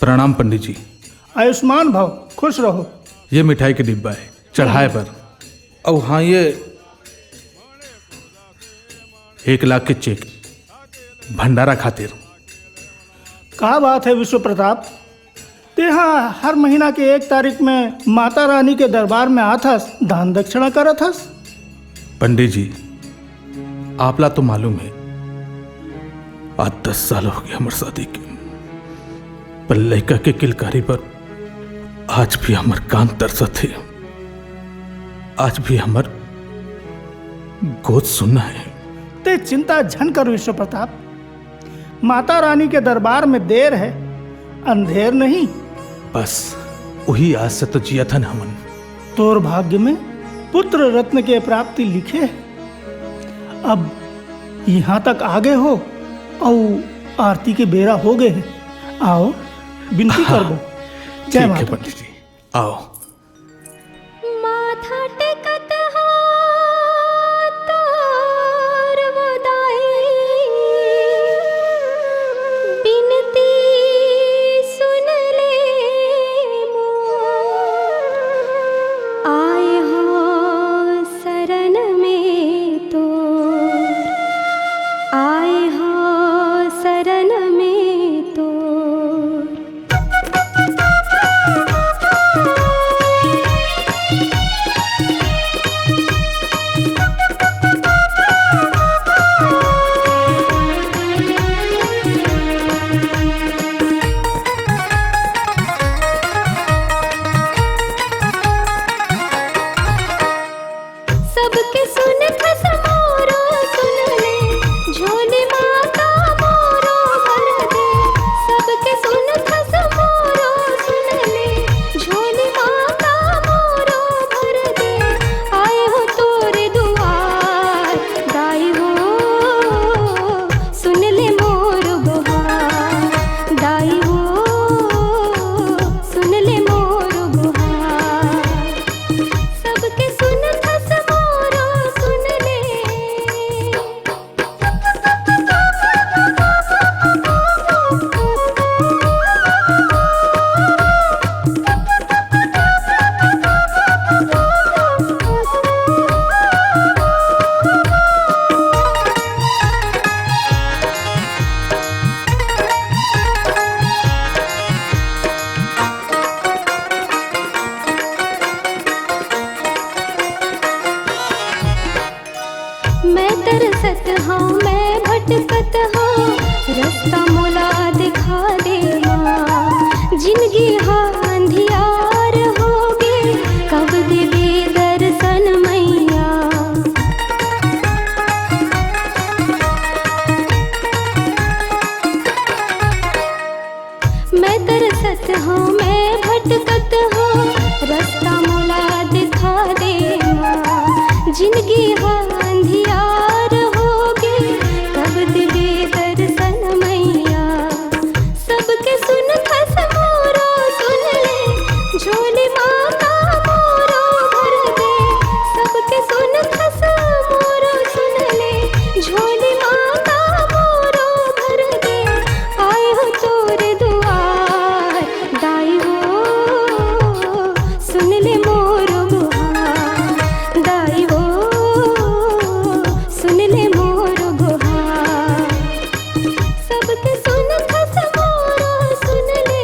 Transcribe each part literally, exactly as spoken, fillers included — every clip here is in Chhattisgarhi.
प्रणाम पंडित जी। आयुष्मान भव, खुश रहो। ये मिठाई के डिब्बा है, चढ़ाए पर। और हाँ, ये एक लाख के चेक, भंडारा खातिर। का बात है विश्व प्रताप, तेहा हर महीना के एक तारीख में माता रानी के दरबार में आथस, दान दक्षिणा करत हस। पंडित जी, आपला तो मालूम है, आज दस साल हो गए हमर शादी के, पर लइका के किलकारी पर आज भी हमर कान तरसत है, आज भी हमर गोद सुन्ना है। ते चिंता झन कर विश्व प्रताप, माता रानी के दरबार में देर है, अंधेर नहीं। बस वही आस से तो जियत हन हमन। तोर भाग्य में पुत्र रत्न के प्राप्ति लिखे है। अब यहाँ तक आ गए हो, अउ आरती के बेरा हो गए है। आओ, विनती हाँ, करबो। जय ठीक है माता। पंडित जी, आओ। माथा टेकत हा तोर वो दाई, बिनती सुन ले मोर। आए हो शरण में तोर, आए हो शरण में तोर। सबके सुन खस मोरो सुन ले, झोली माता मोरो भर दे। सबके सुन खस मोरो सुन ले, झोली माता मोरो भर दे। आए हो तोरे दुआर दाई हो, सुन ले मोर गुहार दाई हो, सुन ले मोर गुहार। सबके सुन खस मोरो सुन ले। मैं तरसत हौं, मैं भटकत हौं, रस्ता मोला दिखा दे माँ। जिनगी हा अंधियार होगे, कब देबे दर्शन मैया। मैं तरसत हौं, मैं भटकत हौं, रस्ता मोला दिखा दे माँ। जिनगी हा अंधियार होगे, कब देबे दर्शन मैया। सबके सुन खस मोरो सुन ले, झोली माता मोरो भर दे। सबके सुन खस मोरो सुन ले, झोली माता मोरो भर दे। आए हो तोर दुआर दाई हो, सुन ले मोर गुहार दाई हो, सुन ले मोर गुहार। सबके सुन खस मोरो सुन ले।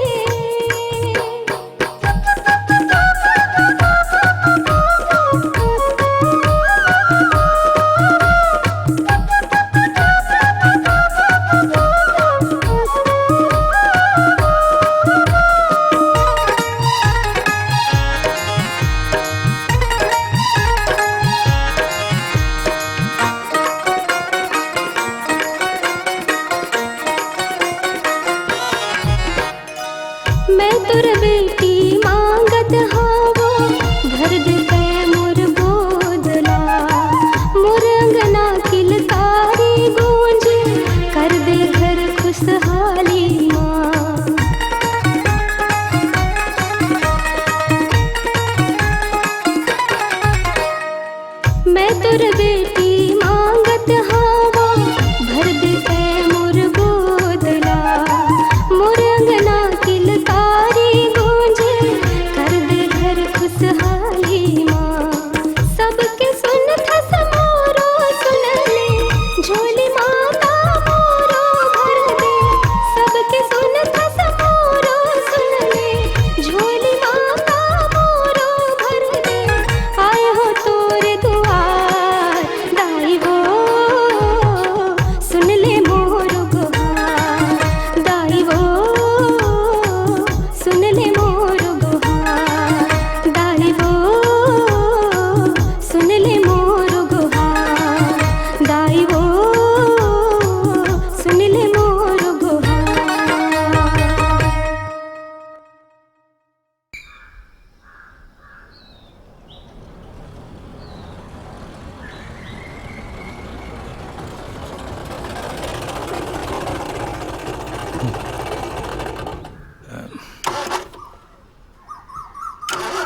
मैं तोर बेटी मांगत हावो, भर दे तैं मोर गोद ला। मोर अंगना किलकारी गूंजे, कर दे घर खुशहाली माँ। मैं तोर बेटी मांगत हावो, भर दे तैं मोर गोद ला। मोर अंगना किलकारी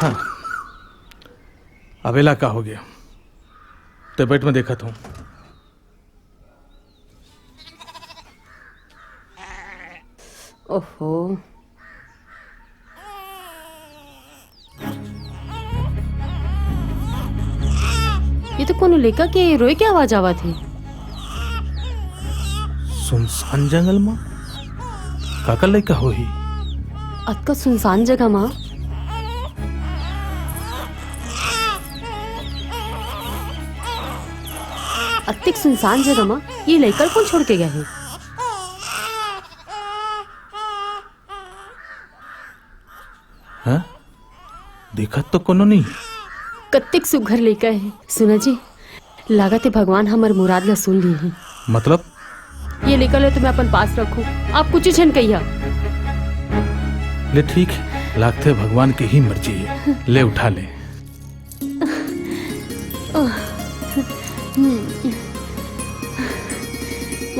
हाँ, अब एला का हो गया? ते बैठ, मैं देखत हूँ। ओहो, ये तो कोनो लइका के रोए के आवाज आवत हे। सुनसान जंगल म काकर लइका होही? अतका सुनसान जगह म अतेक सुनसान जगह म ये लइका ल कोन छोड़ के गए हे? हाँ? देखत तो कोनो नहीं। कतेक सुघर लइका हे। सुना जी, लागत हे भगवान हमर मुराद ला सुन ली हे। मतलब? ये लइका ला तो मैं अपन पास रखूं, आप कुछ झन कहिया। ले ठीक, लागथे भगवान के ही मर्जी हे। ले उठा ले।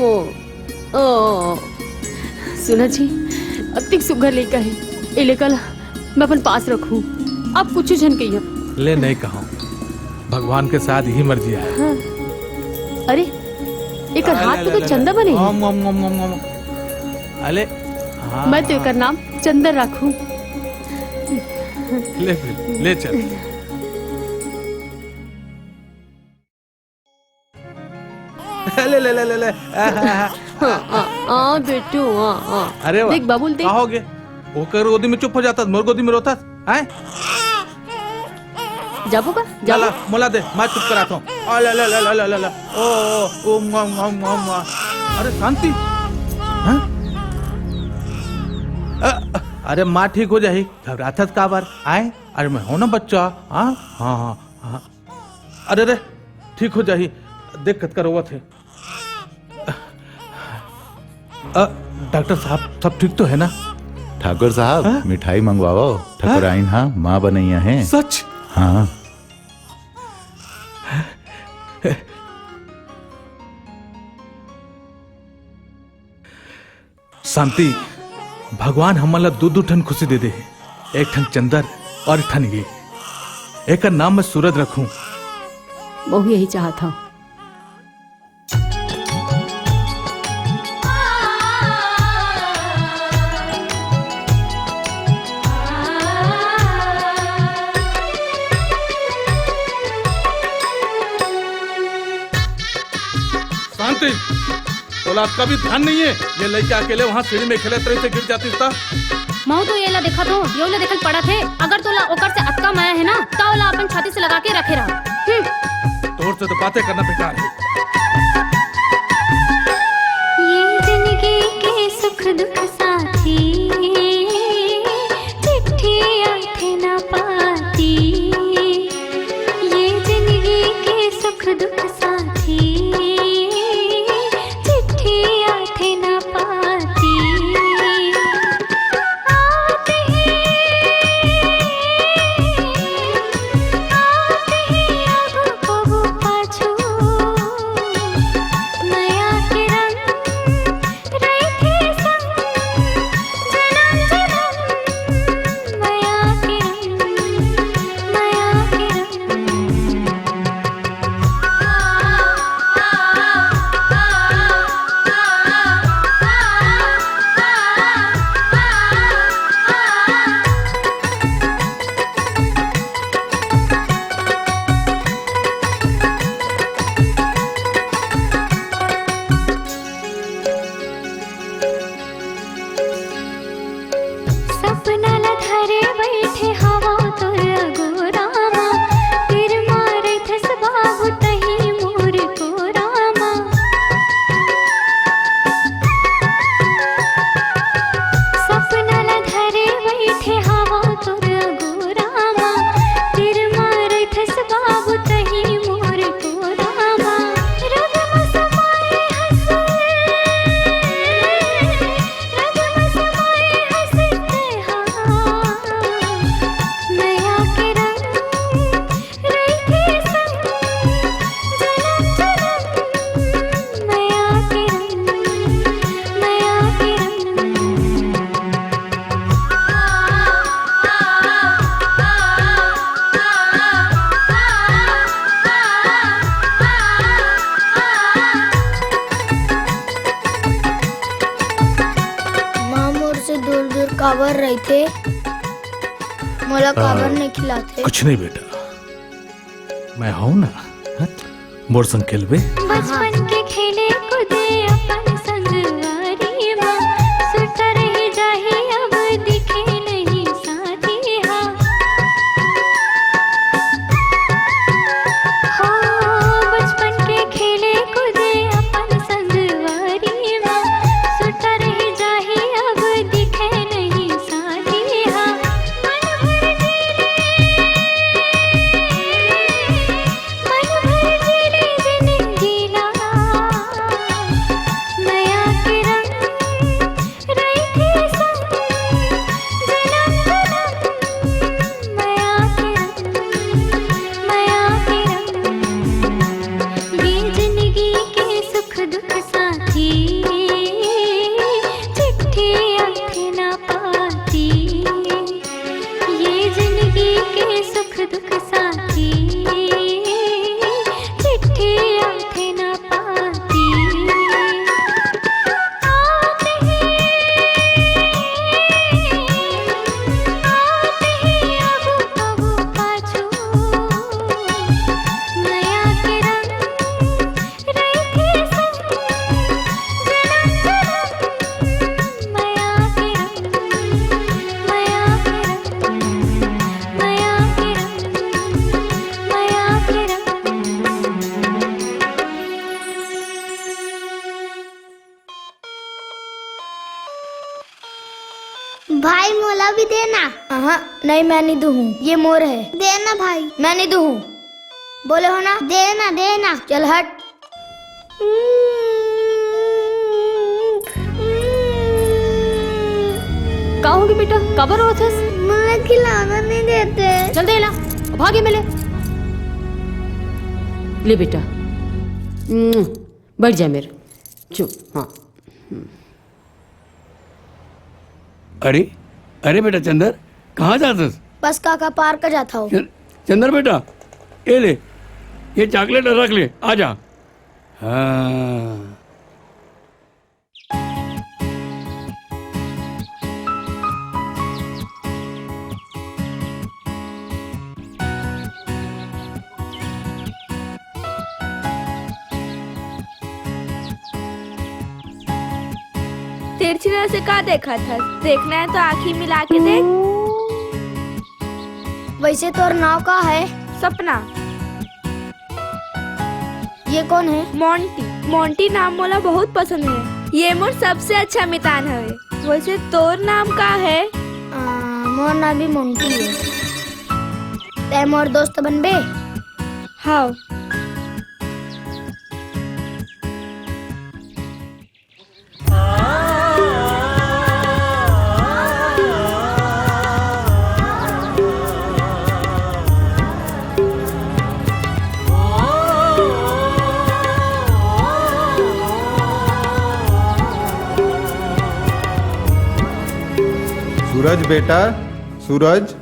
ओ, ओ, सुना जी, अतिक सुघर लइका हे, ए लइका ला मैं अपन पास रखूं, आप कुछ झन कहिया। ले नहीं कहूं, भगवान के साथ ही मर्जी हे। हाँ। अरे, एकर हाथ में तो चंदा बने हे। ओम, ओम, ओम, ओम, ओम। अले, हाँ, मैं तो हाँ। एकर नाम चंदर रखूं। ले फिर, ले चल। ले, ले, ले, ले, ले। आ, आ, आ, आ, बेटू, आ, आ। अरे वाह। देख, बाबुल, देख। का हो गे? ओकर गोदी में चुप हो जाता, मोर गोदी में रोता, हैं? जाबो का? ला, जाबो? ला, मोला दे, मैं चुप कराता हूँ। आ, ले, ले, ले। ओ, ओ, ओ, मुआ, मुआ, मुआ, मुआ। अरे, शांति। हैं? अ, अरे, माँ ठीक हो जाही, घबराथस काबर? आए? अरे, मैं हूँ ना बच्चा। हाँ, हाँ, हाँ, हाँ। अरे रे, ठीक हो जाही। देख कतका रोवत हे। अ, डॉक्टर साहब, सब ठीक तो है ना? ठाकुर साहब, हाँ? मिठाई मंगवाओ। हाँ? ठकुराइन हा, माँ बनैया है। सच? हाँ। शांति, भगवान हमन ला दू दू ठन खुशी दे दे हे, एक ठन चंदर और एक ठन ये। एकर नाम मैं सूरज रखूं। महूं यही चाहत हूँ। शांति, तोला अतका भी ध्यान नहीं है? ये लइका अकेले वहाँ सीढ़ी में खेलत रहिस त गिर जातिस त? महूं तो ये ला देखत हूँ, यो ला देखल पड़त हे। अगर तोला ओकर से अतका मया है ना, त ओला अपन छाती से लगा के रखे रह। हम्म। तोर से तो बातें करना बेकार है। ये जिंदगी के सुख दुख साथी, चिट्ठी आथे ना पाती। ये जिंदगी के सुख दुख साथी, चिट्ठी आथे ना पाती। आते ही, आते ही आगू पगू पाछू, मया के रंग रहिथे संग, जनम जनम मया के रंग, मया के रंग। रहिथे, मोला काबर नहीं खिलाथे? कुछ नहीं बेटा, मैं हूं ना, हट, मोर संग खेलबे। बचपन के खेले कूदे अपन संगवारी मा, सुट्टा रह जाही अब दिखे नहीं साथी हा। हो, बचपन के खेले कूदे अपन संगवारी मा, सुट्टा रह जाही अब दिखे नहीं साथी हा। मन भर जी ले, मन भर जी ले जिंदगी ला, मया के रंग रहिथे संग, जनम जनम मया के रंग, मया के रंग। ये जिंदगी के सुख दुख साथी, चिट्ठी आथे ना पाती। ये जिंदगी के सुख दुख साथी, चिट्ठी आथे ना पाती। आते ही, आते ही आगू आगू पाछू, मया के रंग रहिथे संग, जनम जनम मया के रंग, मया के रंग, मया के रंग, मया के रंग। भाई, मोला भी देना। हाँ, नहीं, मैं नहीं दूँ, ये मोर है। देना भाई। मैं नहीं दूँ, बोले हो ना? देना, देना। चल हट। का होगे बेटा, काबर रोवत हस? मोला खिलौना नहीं देते। चल दे ला, भागे मिले। ले बेटा, उम्म, बैठ जा मेरे। चुप, हाँ। अरे, अरे बेटा चंदर, कहाँ जात हस? बस काका, पार्क जात हूँ। चंदर बेटा, ये ले, ये चॉकलेट रख ले, आ जा। हाँ। तिरछी नजर से का देखत हस? देखना है तो आँखी मिला के देख। वैसे तोर नाव का है? सपना। ये कौन है? मोंटी। मोंटी नाम मोला बहुत पसंद है। ये मोर सबसे अच्छा मितान हवे। वैसे तोर नाम का है? आ, मोर नाम भी मोंटी है। तै मोर दोस्त बनबे? हाँ। सूरज बेटा, सूरज,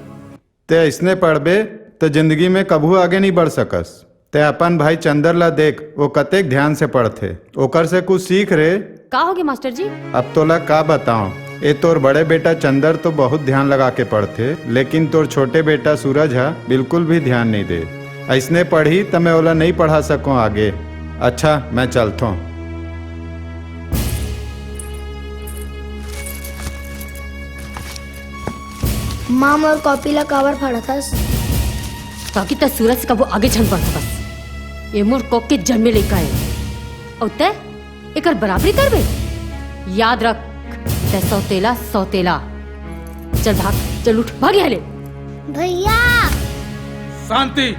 तैं अइसने पढ़बे, त जिंदगी में कभू आगे नइ बढ़ सकस। तैं अपन भाई चंदर ला देख, वो कतेक ध्यान से पढ़थे। ओकर से कुछ सीख रे। का होगे मास्टर जी? अब तोला का बताओं, ए तोर बड़े बेटा चंदर तो बहुत ध्यान लगा के पढ़थे, लेकिन तोर छोटे बेटा सूरज ह बिल्कुल भी ध्यान नइ दे। अइसने पढ़ही त मैं ओला नइ पढ़ा सकों आगे। अच्छा, मैं चलथों। माँ, मोर कॉपी ला काबर फाड़त हस? ताकि तैं सूरज से कभू आगे झन बढ़ सकस। ये मोर कोख के जन्मे लइका हे। अउ तैं एकर बराबरी करबे? याद रख, तैं सौतेला, सौतेला। चल भाग, चल उठ, भाग यहाँ ले। भैया! शांति!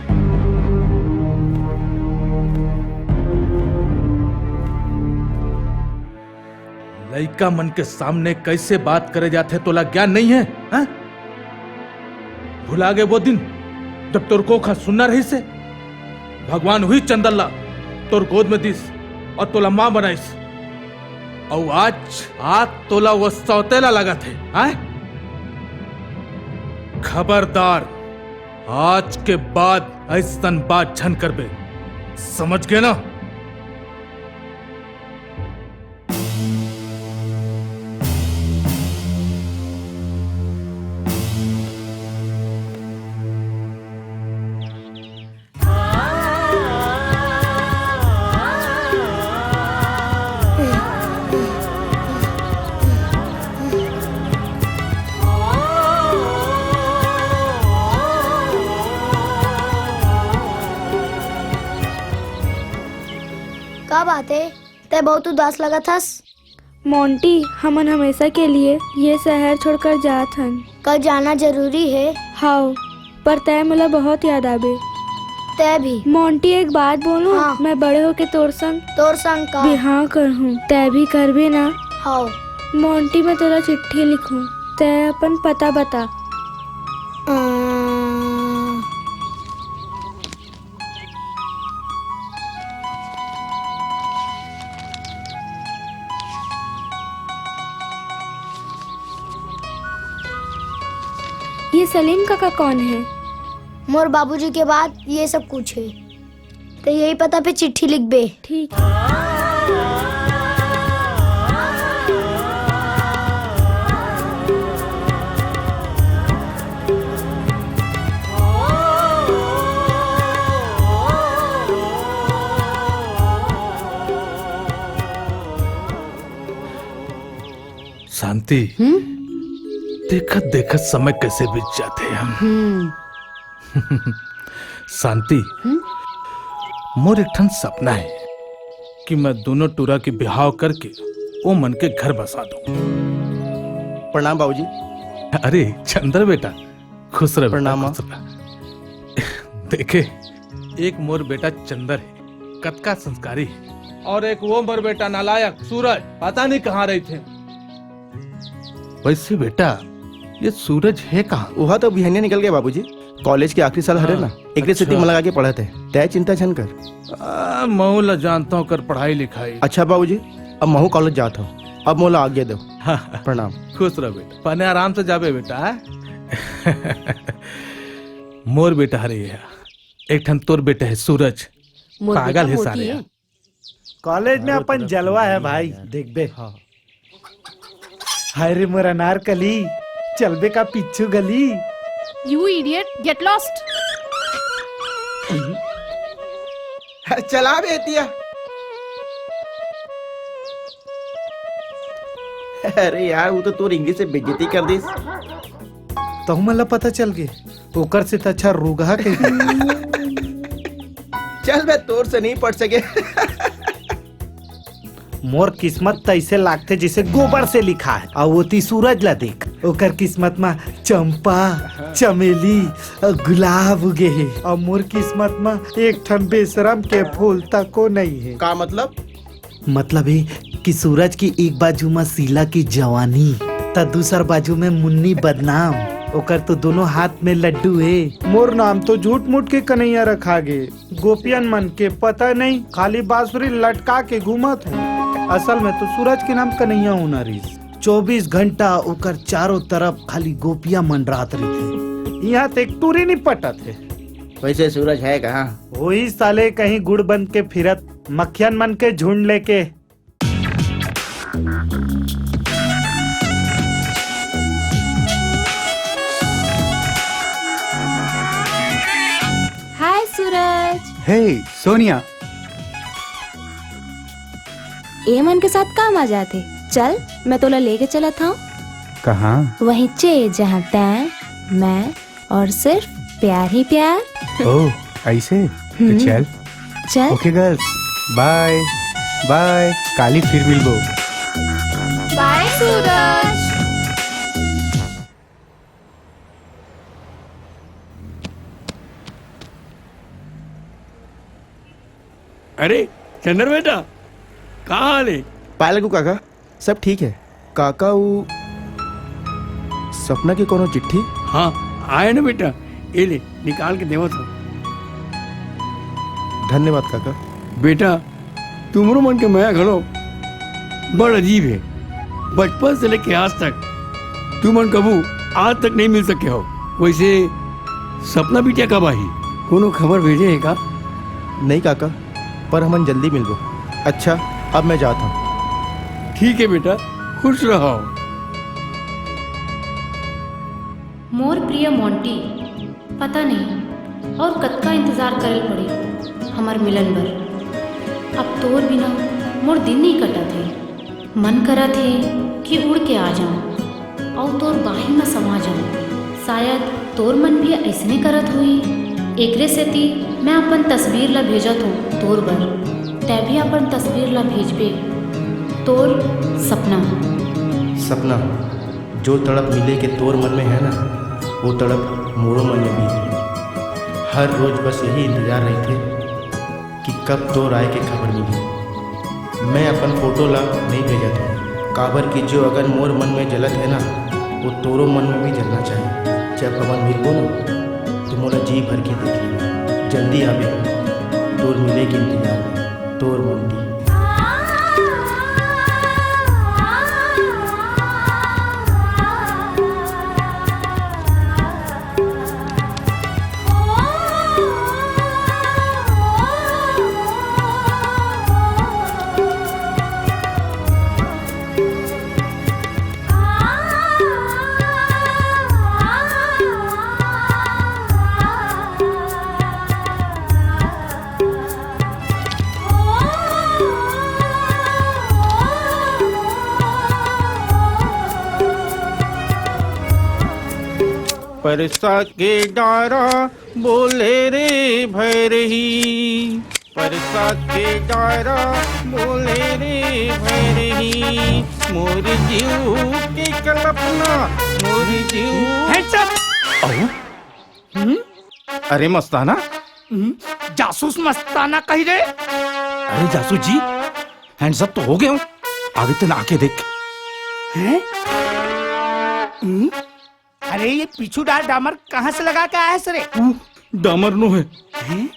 लइका मन के सामने कइसे बात करे जाथे, तोला ज्ञान नइ हे, हैं? भुला गे वो दिन, जब तोर कोख ह सुन्ना रहिस हे? भगवान उही चंदर ला तोर गोद में दिस अउ तोला माँ बनाइस। अउ आज, आज तोला वो सौतेला लगत हे, हैं? खबरदार, आज के बाद अइसन बात झन करबे, समझ गे ना? का बात हे? तैं बहुत उदास लगत हस। मोंटी, हमन हमेशा के लिए ये शहर छोड़कर जात हन। का जाना जरूरी हे? हाव, पर तैं मोला बहुत याद आबे। तैं भी। मोंटी, एक बात बोलूं? हाँ। मैं बड़े होके तोर संग तोर संग का? बिहाव करहूं। तैं भी करबे ना? हाव। मोंटी, मैं तोला चिट्ठी लिखूं, तैं अपन पता बता। अं, ये सलीम काका कौन है? मोर बाबूजी के बाद ये सब कुछ है। तो यही पता पे चिट्ठी लिखबे। ठीक है। शांति, हम्म? देखत देखत समय कैसे बीत जाथे हम। हम्म। शांति, हम्म? मोर एक ठन सपना है कि मैं दोनों टूरा के बिहाव करके ओ मन के घर बसा दूं। प्रणाम बाबूजी। अरे चंदर बेटा, खुश रह बेटा, प्रणाम। खुश रह। देखे, एक मोर बेटा चंदर है, कतका संस्कारी है, और एक वो मोर बेटा नालायक सूरज, पता नहीं कहाँ रहिथे। वैसे बेटा, ये सूरज है कहाँ? ओहा तो बिहनिया निकल गया बाबूजी, कॉलेज के आखिरी साल हरे ना, हाँ, एकरे सेती अच्छा। मन लगा के पढ़त हे। तै चिंता झन कर। आ, महू ला जानता हूँ कर पढ़ाई लिखाई। अच्छा बाबूजी, अब महू कॉलेज जात हूँ, अब मोला आज्ञा दो। हाँ, हाँ। प्रणाम। खुश रह बेटा, पने आराम से जाबे बेटा, हाँ? मोर बेटा हरे ये, एक ठन तोर बेटा है सूरज, मोर पागल बेटा है मोती सारे। है। कॉलेज में अपन जलवा है भाई, देखबे। हाँ। हाय रे मोर अनारकली, चलबे का पिच्चू गली? You idiot, get lost। चला बे एतिया। अरे यार, वो तो तोर इंग्लिश से बेइज्जती कर दिस। तहु मन ला पता चल गे, ओकर से त अच्छा रुगहा के। चल बे, तोर से नहीं पढ़ सके। मोर किस्मत त अइसे लागथे जइसे गोबर से लिखा है। अउ ओती सूरज ला देख, ओकर किस्मत म चंपा, चमेली, अ, गुलाब उगे हे। अउ मोर किस्मत म एक ठन बेशरम के फूल तको नइ हे। का मतलब? मतलब हे कि सूरज के एक बाजू म शीला के जवानी, त दूसर बाजू में मुन्नी बदनाम। ओकर तो दोनों हाथ में लड्डू हे। मोर नाम तो झूठ मूठ के कन्हैया रखा गे। गोपियन मन के पता नहीं, खाली बांसुरी लटका के घूमत हूँ। असल में तो सूरज के नाम कन्हैया होना रहिस। चौबीस घंटा ओकर चारों तरफ खाली गोपियां मंडरात रहिथे। इहाँ तो एक टूरी नहीं पटत हे। वैसे सूरज है कहाँ? वही साले कहीं गुड़ बन के फिरत मक्खियन मन के झुंड लेके। हाय सूरज। हे सोनिया। ए मन के साथ का मजा आथे? चल, मैं तोला लेके चलत हूँ। कहाँ? वहीं चे, जहाँ तैं, मैं और सिर्फ प्यार ही प्यार। ओह, ऐसे? तो हम्म। चल। चल। ओके गर्ल्स, बाय बाय, काली फिर मिलबो। बाय सूरज। अरे चंदर बेटा, का हाल हे? पायल को काका, सब ठीक है। काका, वो सपना की कोनो चिट्ठी? हाँ, आए ना बेटा, ये ले, निकाल के देवत हूँ। धन्यवाद काका। बेटा, तुमरो मन के मया घलो बड़ अजीब हे। बचपन से लेके आज तक तुमन कभू आज तक नहीं मिल सके हो। वैसे सपना बिटिया कब आही? कोनो खबर भेजे हे का? नहीं काका, पर हमन जल्दी मिलबो। अच्छा, अब मैं जात हूँ। ठीक है बेटा, खुश रहो। मोर प्रिय मोंटी, पता नहीं और कतका इंतजार करल पड़े हमर मिलन बर। अब तोर बिना मोर दिन नहीं कटत हे। मन करत हे कि उड़ के आ जाऊं अउ तोर बाही म समा जाऊं। शायद तोर मन भी अइसने करत होही। एकरे सेती मैं अपन तस्वीर ला भेजत हूँ तोर बर। तैं भी अपन तस्वीर ला भेजबे। तोर सपना। सपना, जो तड़प मिले के तोर मन में है ना, वो तड़प मोरो मन में भी है। हर रोज बस यही इंतजार रहिथे कि कब तोर आए के खबर मिली। मैं अपन फोटो ला नहीं भेजत हूँ, काबर कि जो अगर मोर मन में जलत है ना, वो तोरो मन में भी जलना चाहिए। जब हमन मिलबो ना, तो मोला जी भर के देख लेना। जल्दी आबे, तोर मिले के इंतजार में, तोर मंटी। परसा के डारा बोले रे भैरही, परसा के डारा बोले रे भैरही, मोर जीव के कल्पना, मोर जीव। Hands up! अहो? हम्म? अरे मस्ताना। हम्म? जासूस मस्ताना कही रे। अरे जासूस जी, hands up तो हो गए हो, आगे तो ना आके देख। हैं? हम्म? अरे ये पीछू डार डामर कहाँ से लगा के आया है रे? उ डामर नो है। हैं?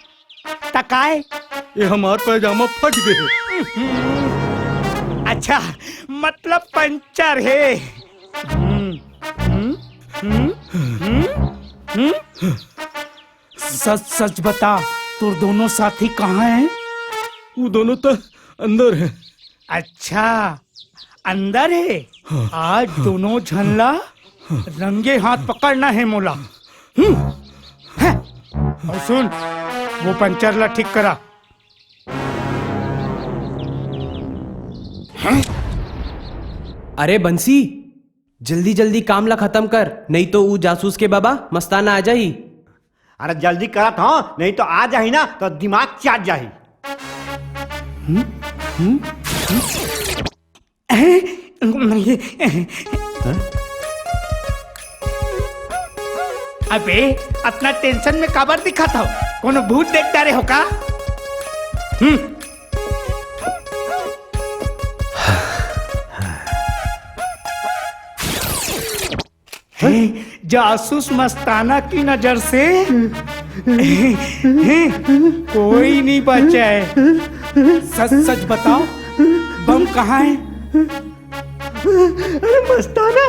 त काय? ये हमार पैजामा फट गए है। अच्छा, मतलब पंचर है। हम्म, हम्म, हम्म, हम्म, हम्म। सच सच बता, तोर दोनों साथी कहाँ हैं? वो दोनों तो अंदर है। अच्छा, अंदर है? हाँ। आज दोनों झन ला रंगे हाथ पकड़ना है मोला। हम्म, हैं? और सुन, वो पंचर ला ठीक करा। हैं? अरे बंसी, जल्दी जल्दी काम ला खत्म कर, नहीं तो ऊ जासूस के बाबा मस्ताना आ जाही। अरे जल्दी करत हव, नहीं तो आ जाही ना तो दिमाग चाट जाही। हम्म? हम्म? हम्म? अबे, अतना tension में काबर दिखत हव? कोनो भूत देख डारे हो का? हम्म। हैं, जासूस मस्ताना की नजर से कोई नहीं बचे है। सच सच बताओ, बम कहाँ है? अरे मस्ताना!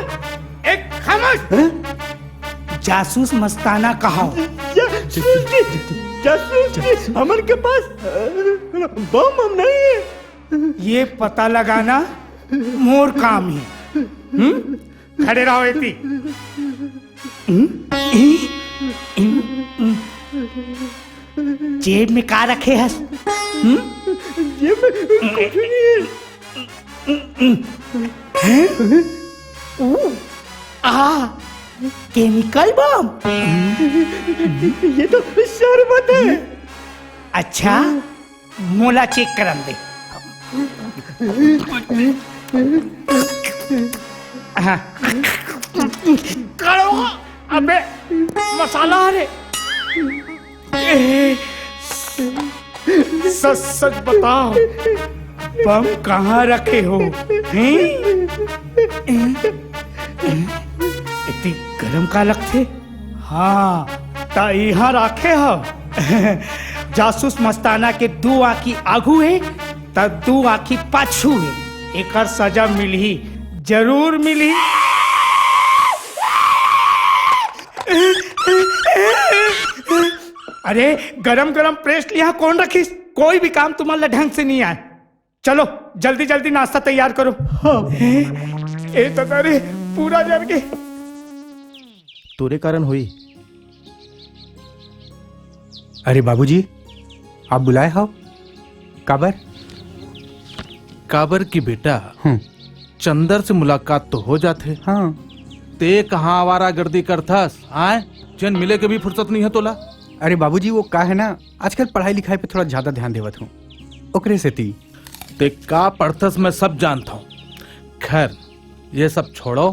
एक खामोश! हैं? जासूस मस्ताना कहाँ हो? जासूस जी, जासूस जी, हमन के पास, अ, बम हम नहीं है। ये पता लगाना मोर काम है। हम्म? खड़े रहो एती। हम्म? जेब में का रखे हस? हम्म? जेब में कुछ नहीं है। हैं? ऊ, आ, chemical बम। ये तो शरबत है। अच्छा, मोला check करन दे। हाँ। कड़वा, अबे, मसाला रे। ए, सच सच बताओ, बम कहाँ रखे हो? हैं? एती गरम का लगथे? हाँ, त इहाँ राखे हव। जासूस मस्ताना के दू आँखी आगू हे, त दू आँखी पाछू हे। एकर सजा मिलही, जरूर मिलही। अरे, गरम गरम पेस्ट इहाँ कोन रखिस? कोई भी काम तुमन ला ढंग से नहीं आए। चलो, जल्दी जल्दी नाश्ता तैयार करो। हाँ। ए दादा रे, पूरा जर के। तोरे कारण होई। अरे बाबूजी, आप बुलाए हव? काबर? काबर कि बेटा, हम्म। चंदर से मुलाकात तो हो जाथे। हाँ। ते कहाँ आवारागर्दी करथस, आय? जेन मिले के भी फुर्सत नहीं है तोला। अरे बाबूजी, वो का है ना, आजकल पढ़ाई लिखाई पे थोड़ा ज्यादा ध्यान देवत हूँ। ओकरे सेती। ते का पढ़थस, मैं सब जानत हूँ। खैर, ये सब छोड़ो,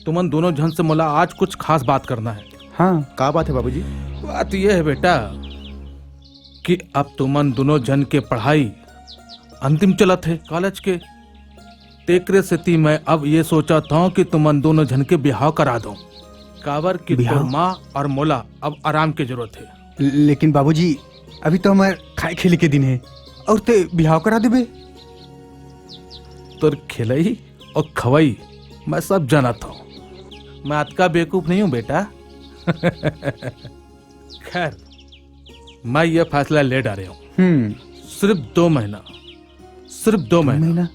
तुमन दोनों झन से मोला आज कुछ खास बात करना है। हाँ। का बात है बाबूजी? बात ये है बेटा कि अब तुमन दोनों झन के पढ़ाई अंतिम चलत है कॉलेज के। तेकरे सेती मैं अब ये सोचत हूँ कि तुमन दोनों झन के बिहाव करा दो, काबर कि तोर बिहाव? माँ और मोला अब आराम के जरूरत है। लेकिन बाबूजी, अभी तो हमार खाए खेले के दिन है और ते बिहाव करा देबे? तोर खेलई और खवई मैं सब जानत हूँ। मैं अतका बेवकूफ नहीं हूँ बेटा। खैर, मैं ये फैसला ले डारे हूँ। हम्म। सिर्फ दो महीना, सिर्फ दो दो महीना। महीना?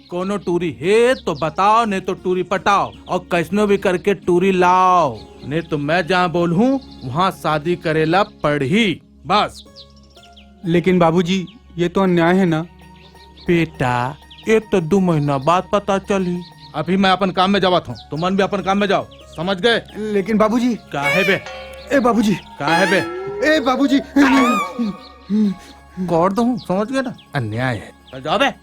कोनो टूरी हे तो बताओ, नहीं तो टूरी पटाओ और कैसनो भी करके टूरी लाओ, नहीं तो मैं जहाँ बोलूँ वहाँ शादी करेला पड़ही बस। लेकिन बाबूजी, ये तो अन्याय है ना। बेटा, ये तो दो महीना बाद पता चली। अभी मैं अपन काम में जावत हूँ, तुमन भी अपन काम में जाओ, समझ गए? लेकिन बाबूजी। काहे बे? ए बाबूजी। काहे बे? ए बाबूजी। कर दो हूँ, समझ गए ना? अन्याय है। जा बे।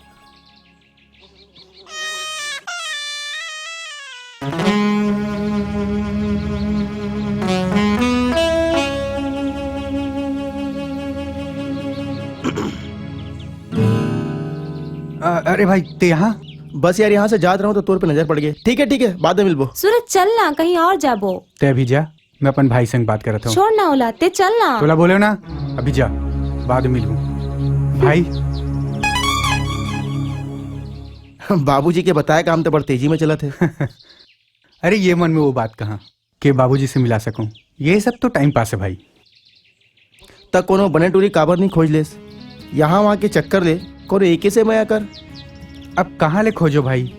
अ-, अरे भाई, ते यहाँ? बस यार, यहाँ से जात रहूं तो तोर पे नजर पड़ गई। ठीक है, ठीक है, बाद में मिलबो। सूरज, चल ना, कहीं और जाबो। ते अभी जा, मैं अपन भाई संग बात करत हूँ। छोड़ ना ओला, ते चल ना। तोला बोले ना, अभी जा, बाद में मिलबो। भाई। बाबूजी के बताए काम तो बड़ तेजी में चलत है। अरे, ये मन में वो बात कहाँ के बाबूजी से मिला सकूं। ये सब तो टाइम पास है भाई। त कोनो बने टूरी काबर नहीं खोज लेस? यहाँ वहाँ के चक्कर ले कोनो एके से मया कर। अब कहाँ ले खोजो भाई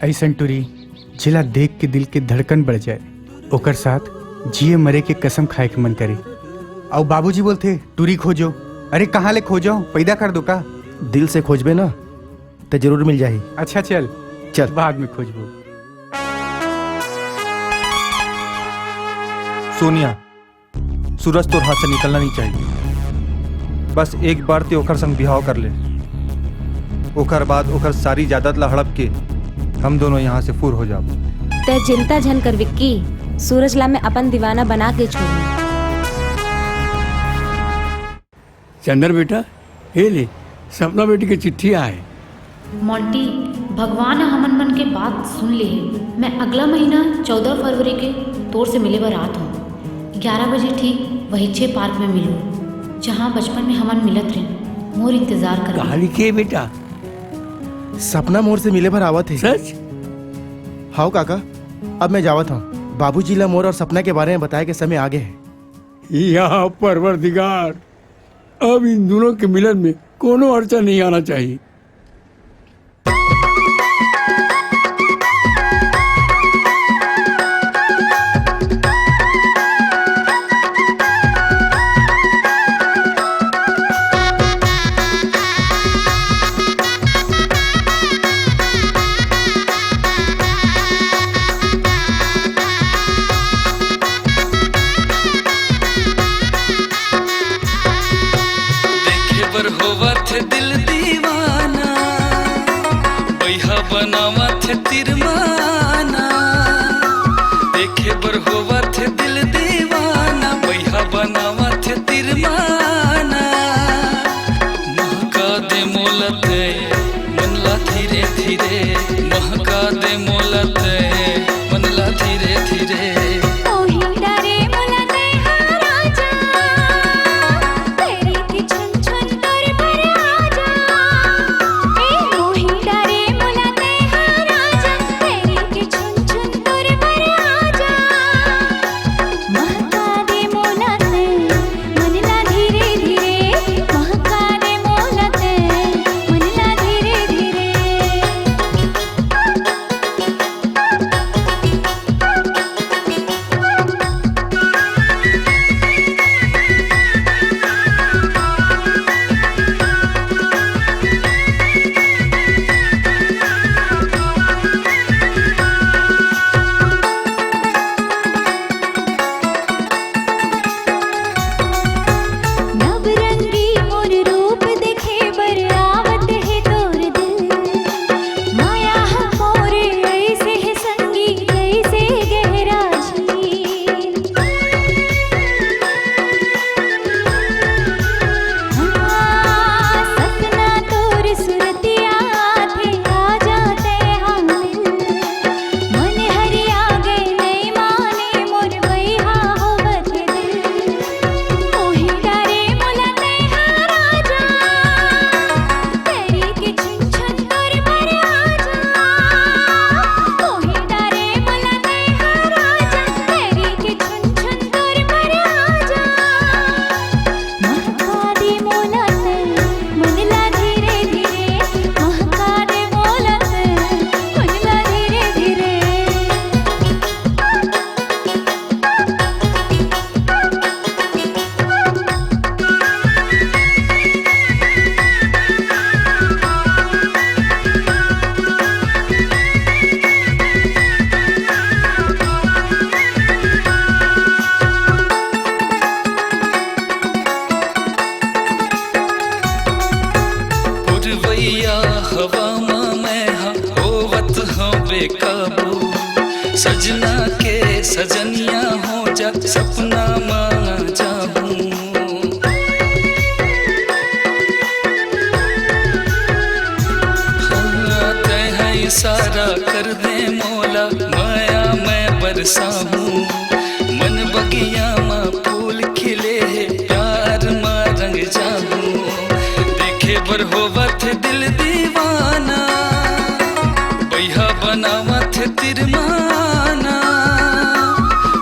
ऐसन टूरी, जिला देख के दिल के धड़कन बढ़ जाए, ओकर साथ जिए मरे के कसम खाए के मन करे। अउ बाबूजी बोलथे टूरी खोजो। अरे कहाँ ले खोजो, पैदा कर दो का? दिल से खोजबे ना, त जरूर मिल जाही। अच्छा चल, चल। बाद में खोजबो। सोनिया, सूरज तोर हाथ से निकलना नहीं चाहिए। बस एक बार ते ओखर संग बिहाव कर ले, ओखर बाद ओखर सारी जायदाद ला हड़प के हम दोनों यहाँ से फुर हो जाबो। तै चिंता झन कर विक्की, सूरज ला मैं अपन दीवाना बना के छोड़ूं। चंदर बेटा, ए ले, सपना बेटी के चिट्ठी आए। मोंटी, भगवान ह हमन मन के बात सुन ले हे। मैं अगला महीना चौदह फरवरी के तोर से मिले बर आत हूँ। ग्यारह बजे ठीक वहीचे पार्क में मिलहूँ, जहाँ बचपन में हमन मिलत रहेन। मोर इंतजार कर। कहाँ लिखे हे बेटा? सपना मोर से मिले बर आवत हे। सच? हाव काका, अब मैं जावत हूँ। बाबूजी ला मोर और सपना के बारे में बताए के समय आ गए हे। या परवरदिगार, अब इन दोनों के मिलन में कोनो अड़चन नहीं आना चाहिए। देखे बर होवत हे दिल दीवाना, बइहा बनावत हे तिरमाना। देखे बर होवत हे दिल दीवाना, बइहा बनावत हे तिरमाना। महका दे मोला तै मन ला धीरे धीरे, महका दे मोला तै मन ला धीरे धीरे। ओही डरे मोला तै हा राजा, तेरी की छुन छुन तोर बर आजा। ए ओही डरे मोला तै हा राजा, तेरी की छुन छुन तोर बर आजा। काबू। सजना के सजनिया हो जा, सपना मा जाहूं। हाँ, तैं हा इशारा कर दे मोला, माया मैं बरसाहूं। मन बगिया मा फूल खिले हे, प्यार मा रंग जाहूं। देखे बर होवत हे दिल दीवाना, बइहा बनावत हे तिरमाना।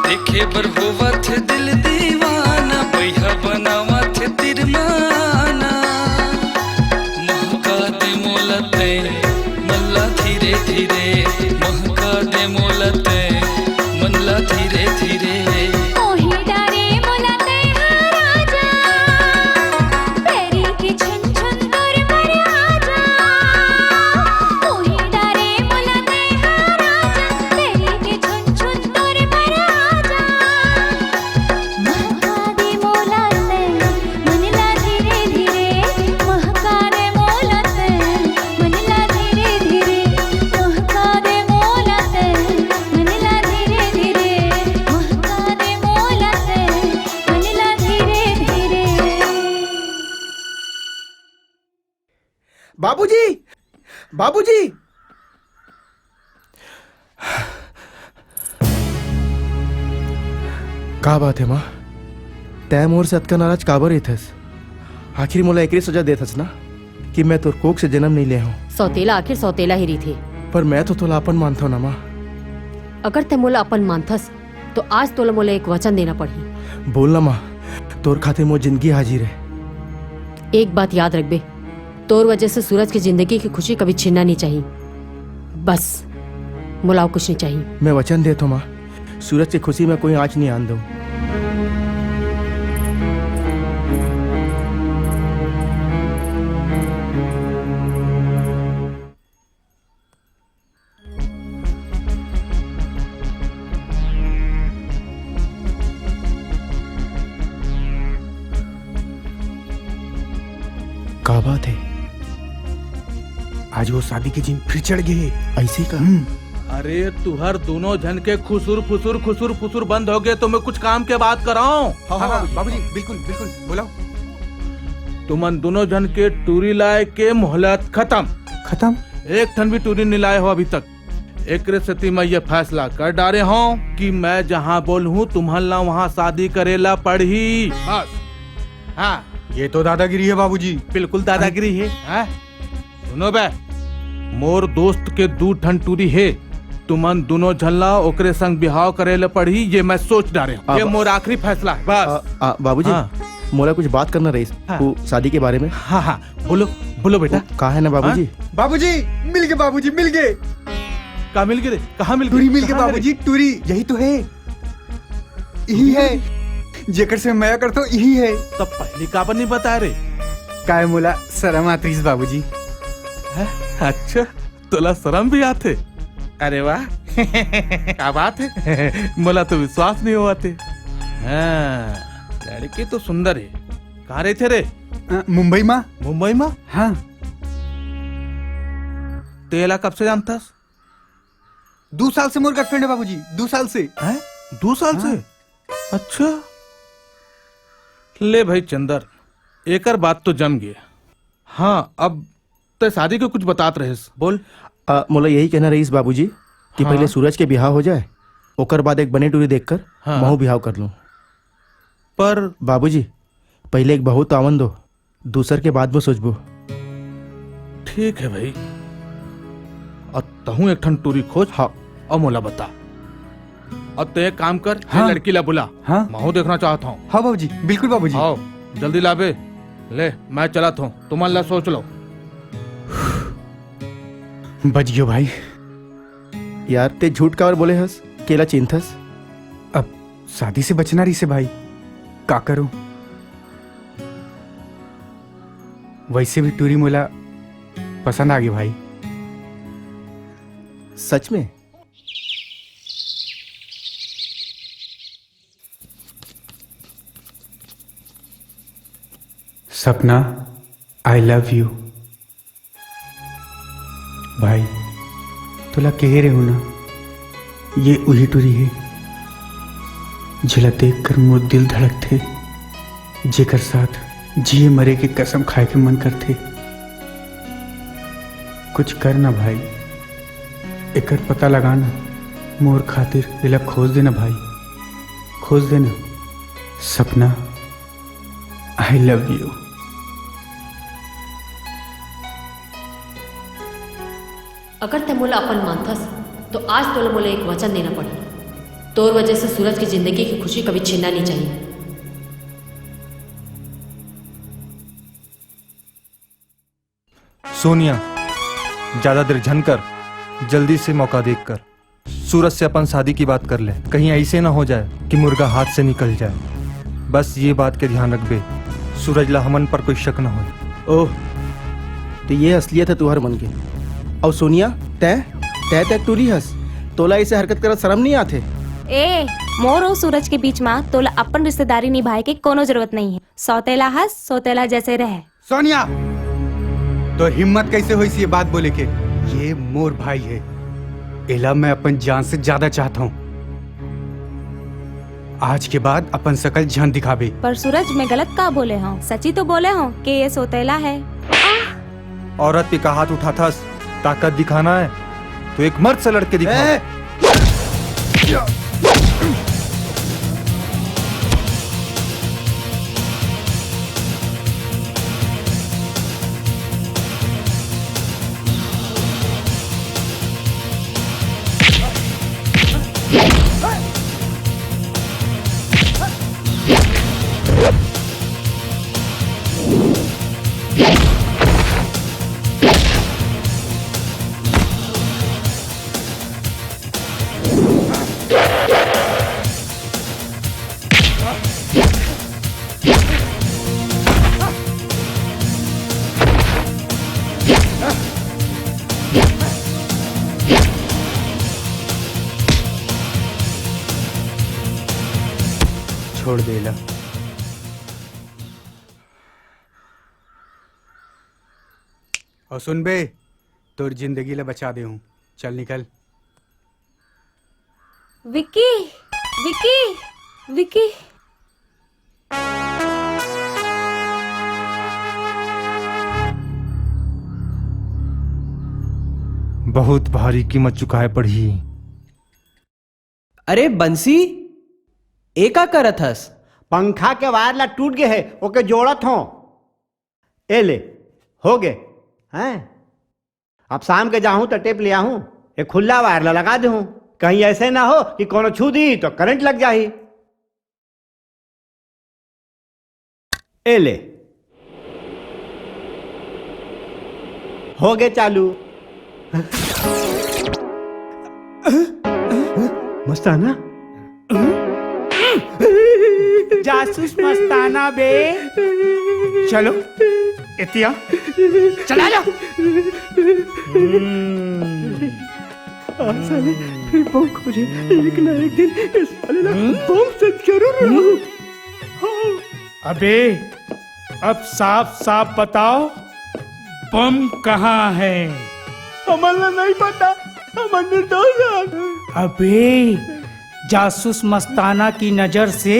देखे बर होवत हे दिल दीवाना, बइहा बनावत हे तिरमाना। महका दे मोला तैं मन ला धीरे धीरे, महका दे मोला तैं मन ला धीरे धीरे। मोहि डारे मोला तैं हा राजा, पैरी के छुन छुन तोर बर आजा। मोहि डारे मोला तैं हा राजा, पैरी के छुन छुन तोर बर आजा। महका दे मोला तैं मन ला धीरे धीरे, महका दे मोला तैं मन ला धीरे धीरे, महका दे मोला तैं मन ला धीरे धीरे, महका दे मोला तैं मन ला धीरे धीरे। बाबूजी, बाबूजी। का बात हे माँ? तैं मोर से अतका नाराज काबर रहिथस? आखिर मोला एकरे सजा देथस ना कि मैं तोर कोख से जन्म नइ ले हंव। सौतेला आखिर सौतेला ही रहिथे। पर मैं तो तोला अपन मानथंव ना माँ। अगर तैं मोला अपन मानथस तो आज तोला मोला एक वचन देना पड़ही। बोल ना माँ, तोर खातिर मोर जिंदगी हाजिर हे। एक बात याद रखबे, तोर वजह से सूरज के जिंदगी की खुशी कभी छिनना नइ चाही। बस, मोला अउ कुछ नइ चाही। मैं वचन देथंव माँ, सूरज के खुशी में कोई आंच नइ आन दंव। का बात हे? आज वो शादी के जिन फिर चढ़ गे हे। अइसे का? हम्म। अरे, तुहर दूनों झन के खुसुर फुसुर, खुसुर फुसुर बंद होगे, तो मैं कुछ काम के बात करंव। हाँ, हाँ, हाँ। बाबूजी, बिल्कुल, बिल्कुल, बोला। तुमन दूनों झन के टूरी लाय के मोहलत खतम। खतम? एक ठन भी टूरी नइ लाय हो अभी तक। एकरे सेती मैं ये फैसला कर डारे हंव कि मैं जहां बोलहूं, तुमन ला वहां शादी करे ला पड़ही। बस। हाँ। ये तो दादागिरी हे बाबूजी। बिल्कुल दादागिरी हे। हाँ? सुनो बे, मोर दोस्त के दू ठन टूरी हे, तुमन दूनों झन ला ओकरे संग बिहाव करे ला पड़ही, ये मैं सोच डारे हंव। ये अब मोर आखिरी फैसला हे, बस। आ, आ, बाबूजी, हाँ। मोला कुछ बात करना रहिस, हाँ। वो शादी के बारे में। हाँ, हाँ, बोलो, बोलो बेटा। वो का हे ना बाबूजी? हाँ? बाबूजी, मिल गे बाबूजी, मिल गे। का मिल गे रे? कहाँ मिल गे? टूरी मिल गे कहाँ मिल गे? बाबूजी, टूरी, यही तो हे। इही हे, जेकर से मया करथंव, इही हे। तब पहिली काबर नइ बताय रे? काय मोला सरम आत रहिस बाबूजी। हैं? अच्छा, तोला सरम भी आथे? अरे वाह, का बात हे? मोला तो विश्वास नइ होवत हे। हाँ, लड़की तो सुंदर हे। कहाँ रहिथे रे? अ, मुंबई मा। मुंबई मा? हाँ। तेला कब से जानथस? दू साल से मोर girlfriend हे बाबूजी, दू साल से। हैं? दू साल से? हाँ। अच्छा। ले भाई चंदर, एकर बात तो जम गे। हाँ, अब तैं शादी के कुछ बतात रहेस, बोल। अ, मोला यही कहना रहिस बाबूजी कि हाँ। पहिले सूरज के बिहाव हो जाय, ओकर बाद एक बने टूरी देखकर हाँ। महूं बिहाव कर लूं। पर बाबूजी, पहिले एक बहू तो आवन दो, दूसर के बाद में सोचबो। ठीक हे भाई, अउ तहूं एक ठन टूरी खोज। हाँ। अउ मोला बता। अब तैं एक काम कर, ये हाँ। लड़की ला बुला। हाँ। महूं देखना चाहत हंव। हाँ बाबूजी, बिल्कुल बाबूजी। आओ, जल्दी लाबे। ले, मैं चलत हंव, तुमन ला सोच लो। बच गेंव भाई। यार, तैं झूठ काबर बोले हस? के ला चिंथस? अब शादी से बचना रहिसे भाई, का करूं? वइसे भी टूरी मोला पसंद आ गे भाई। सच में? सपना, I love you। भाई, तोला कहे रेहेंव ना, ये उही टूरी हे, जेला देखकर मोर दिल धड़कथे, जेकर साथ जिए मरे के कसम खाए के मन करथे। कुछ कर ना भाई, एकर पता लगा ना, मोर खातिर एला खोज देना भाई, खोज देना। सपना, I love you। अगर तैं मोला अपन मानथस, तो आज तोला मोला एक वचन देना पड़ही। तोर वजह से सूरज की जिंदगी की खुशी कभी छीनना नहीं चाहिए। सोनिया, ज्यादा देर झन कर, जल्दी से मौका देख कर सूरज से अपन शादी की बात कर ले। कहीं ऐसे ना हो जाए कि मुर्गा हाथ से निकल जाए। बस ये बात के ध्यान रखबे, सूरज ला हमन पर कोई शक ना होए। ओह, तो ये असलियत है तुहर मन के। अउ सोनिया, तैं, तैं, तैं टूरी हस, तोला ऐसे हरकत करत शर्म नहीं आथे? ए, मोर अउ सूरज के बीच मा तोला अपन रिश्तेदारी निभाए के कोनो जरूरत नहीं है। सौतेला हस, सौतेला जैसे रह। सोनिया, तोर हिम्मत कैसे होइस ये बात बोले के? ये मोर भाई है, एला मैं अपन जान से ज्यादा चाहता हूँ। आज के बाद अपन शकल झन दिखाबे। पर सूरज, मैं गलत का बोले हूँ? सची तो बोले हूँ कि ये सौतेला है। औरत पे का हाथ उठाथस? ताकत दिखाना है तो एक मर्द से लड़के दिखा। छोड़ दे ला। अउ सुन बे, तोर जिंदगी ला बचा दे हूँ। चल निकल। विक्की, विक्की, विक्की। बहुत भारी कीमत चुकाए पड़ही। अरे बंसी, ए का करत हस? पंखा के वायर ला टूट गे हे, ओके जोड़त हों। ए ले, हो गे। हैं? अब शाम के जाहूं त टेप ले आहूं, ए खुल्ला वायर ला लगा देहूं। कहीं ऐसे ना हो कि कोनो छू दी तो करंट लग जाही। ए ले, हो गे चालू। मस्ताना, जासूस मस्ताना बे। चलो, एतिया चला जा। आज साले फिर बम खोजे, एक ना एक दिन इस साले ना बम से जरूर रहूं। अबे, अब साफ साफ बताओ, बम कहाँ है? हमन ला नहीं पता, हमन निर्दोष हन। अबे, जासूस मस्ताना की नजर से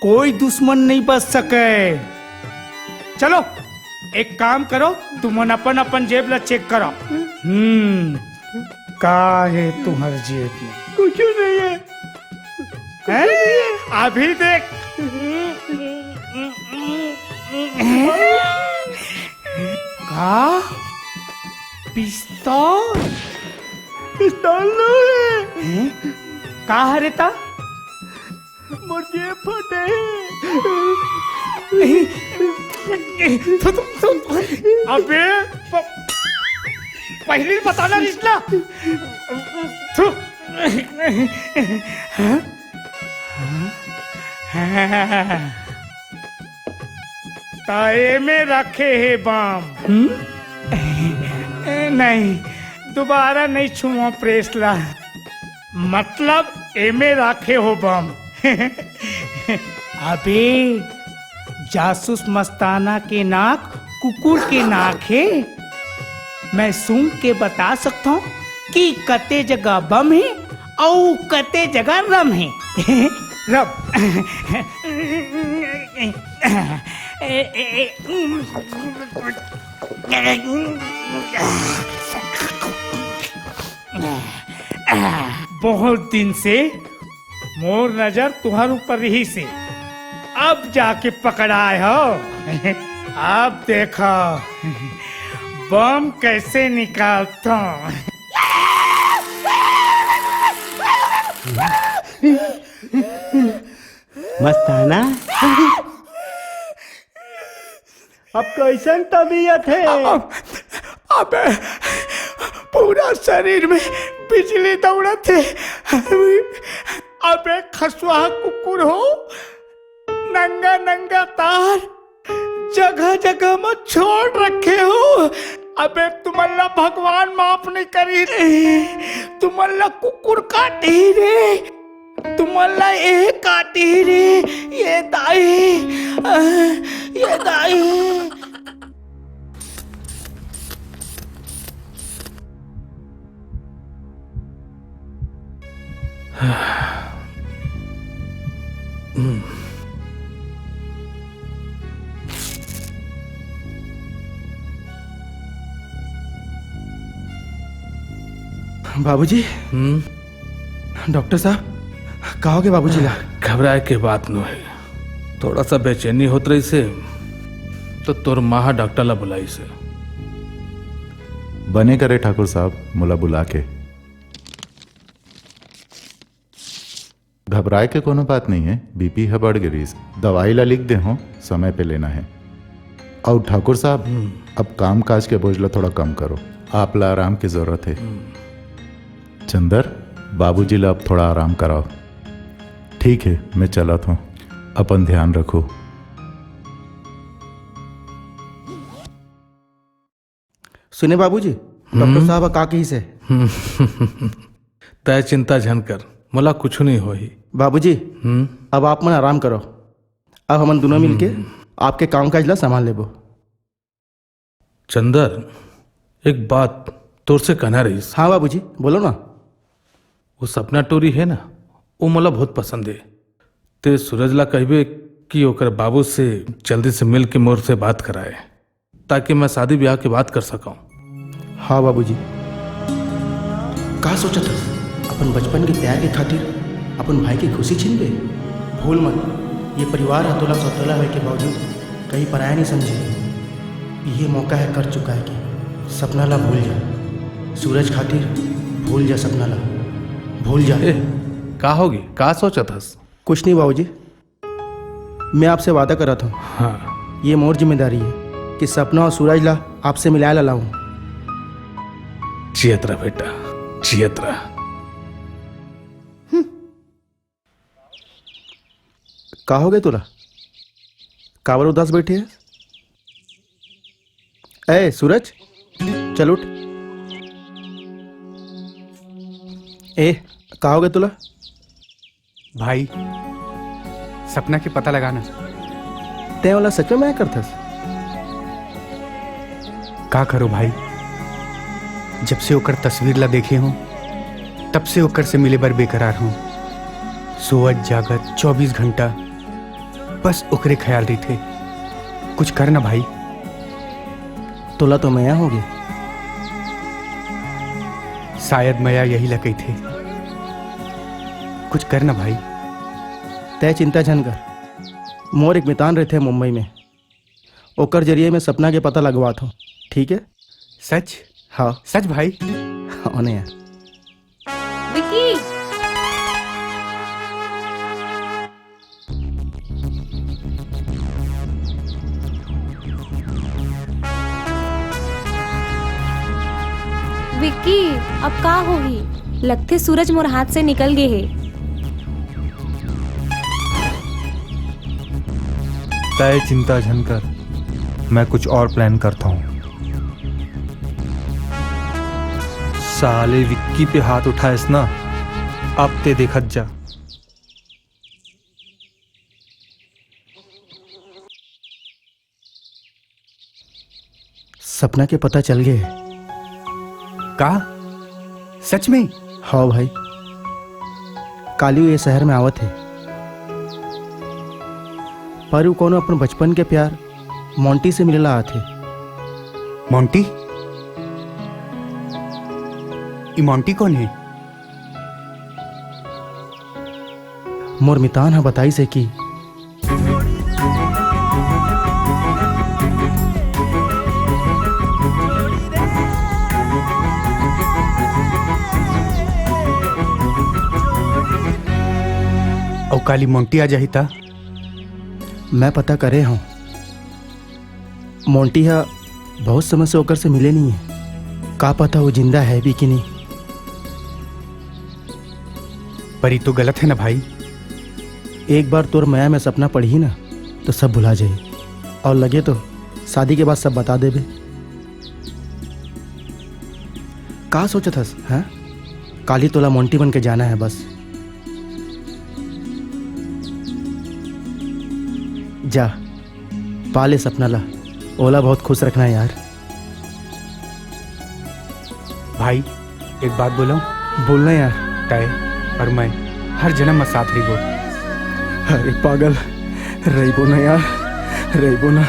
कोई दुश्मन नहीं बच सके। चलो, एक काम करो, तुमन अपन अपन जेब ला चेक करो। हम्म, का है तुम्हारे जेब में? कुछ नहीं है। हैं? अभी देख। का? पिस्तौल? पिस्तौल नहीं है। हैं? का हरे ता? मोर जेब फटे। थु, थु, थु। अबे, प-, पहले बताना रिश्ता। थु। हाँ? हाँ? हाँ। ता एमे रखे हे बम। हम्म? ए, नहीं, दोबारा नहीं छुआ प्रेस ला। मतलब एमे राखे हो बम। अबे, जासूस मस्ताना के नाक कुकुर के नाक हे। मैं सूंघ के बता सकता हूँ, कि कते जगह बम हे अउ कते जगह रम हे। रम। बहुत दिन से मोर नजर तुहर ऊपर रहिस हे, अब जाके पकड़ाए हो। अब देखो बम कैसे निकालता हूँ। मस्ताना, अब कैसन तबीयत हे? अब, अबे, पूरा शरीर में बिजली दौड़त हे। अबे, खसुआ कुकुर हो, नंगा नंगा तार जगह जगह में छोड़ रखे हो। अबे, तुमन ला भगवान माफ नहीं करी रे, तुमन ला कुकुर काटी रे। तुमन ला ए काटी रे, ये दाई, ये दाई। बाबूजी। हम्म। डॉक्टर साहब, का होगे बाबूजी ला? घबराए के बात नो हे, थोड़ा सा बेचैनी होत रहिस हे, तो तोर माँ ह डॉक्टर ला बुलाइस हे। बने करे ठाकुर साहब, मोला बुला के। घबराए के कोनो बात नहीं है, बीपी ह बढ़ गे रहिस। दवाई ला लिख दे हो, समय पे लेना है। अउ ठाकुर साहब, हम्म। अब काम काज के बोझ ला थोड़ा कम करो, आप ला आराम की जरूरत है। हम्म। चंदर, बाबूजी ला अब थोड़ा आराम कराओ। ठीक है, मैं चलत हूँ, अपन ध्यान रखो। सुने बाबूजी, डॉक्टर हम्म। साहब का कहिस हे? हम्म। तय चिंता झन कर, मोला कुछु नहीं होही। बाबूजी, हम्म। अब आप मन आराम करो, अब हमन दोनों मिलके हम्म। आपके काम काज ला संभाल लेबो। चंदर, एक बात तोर से कहना रहिस। हाँ बाबूजी, बोलो ना। वो सपना टोरी है ना, वो मोला बहुत पसंद है। ते सूरज ला कहबे कि ओकर बाबू से जल्दी से मिल के मोर से बात कराए, ताकि मैं शादी ब्याह के बात कर सकूं। हाँ बाबूजी। का सोचत हस? अपन बचपन के प्यार के खातिर अपन भाई के खुशी छीनबे? भूल मत, ये परिवार ह तोला सौतेला होए के बावजूद कहीं पराया नहीं समझे। ये मौका है कर चुका है कि सपना ला भूल जा। सूरज खातिर भूल जा सपना ला, भूल जा। ए, का होगे? का सोचत हस? कुछ नहीं बाबूजी, मैं आपसे वादा करत हूँ। हाँ। ये मोर जिम्मेदारी है कि सपना और सूरज ला आपसे मिलाए ला लाऊं। जियत रह बेटा, जियत रह। का होगे तोला? काबर उदास बैठे है? ए सूरज, चल उठ। ए, का होगे तोला? भाई, सपना के पता लगाना। तैं ओला सच में मया करथस? का करो भाई, जब से ओकर तस्वीर ला देखे हों, तब से ओकर से मिले बर बेकरार हों। सोवत जागत चौबीस घंटा बस ओकरे ख्याल रहिथे। कुछ कर ना भाई। तोला तो मया होगे। शायद मया यही ला कहिथे। कुछ कर ना भाई। तैं चिंता झन कर, मोर एक मितान रहिथे मुंबई में, ओकर जरिए मैं सपना के पता लगवात हूँ, ठीक है? सच? हाँ। सच भाई? हाँ ने यार। विक्की! विक्की, अब का होही? लगथे सूरज मोर हाथ से निकल गे हे। तय चिंता झन कर, मैं कुछ और प्लान करता हूँ। साले विक्की पे हाथ उठाएस ना, अब ते देखत जा। सपना के पता चल गे। का? सच में? हव भाई, काली ये शहर में आवत हे, पर वो कोनो अपन बचपन के प्यार मोंटी से मिलेला आथे। मोंटी? ई मोंटी कौन हे? मोर मितान ह बताइस हे कि अउ काली मोंटी आ जाही त? मैं पता करे हूँ। मोंटी ह बहुत समय से ओकर से मिले नहीं है। का पता वो जिंदा है भी कि नहीं। पर ई तो गलत है ना भाई। एक बार तोर मया में सपना पड़ही ना, तो सब भुला जाई। और लगे तो शादी के बाद सब बता देबे। का सोचत हस, हैं? काली तोला मोंटी बन के जाना है बस। जा, पा ले सपना ला, ओला बहुत खुश रखना है यार। भाई, एक बात बोलूं? बोलना यार। तय और मैं हर जन्म में साथ रहिबो। अरे पागल, रहिबो ना यार, रहिबो ना,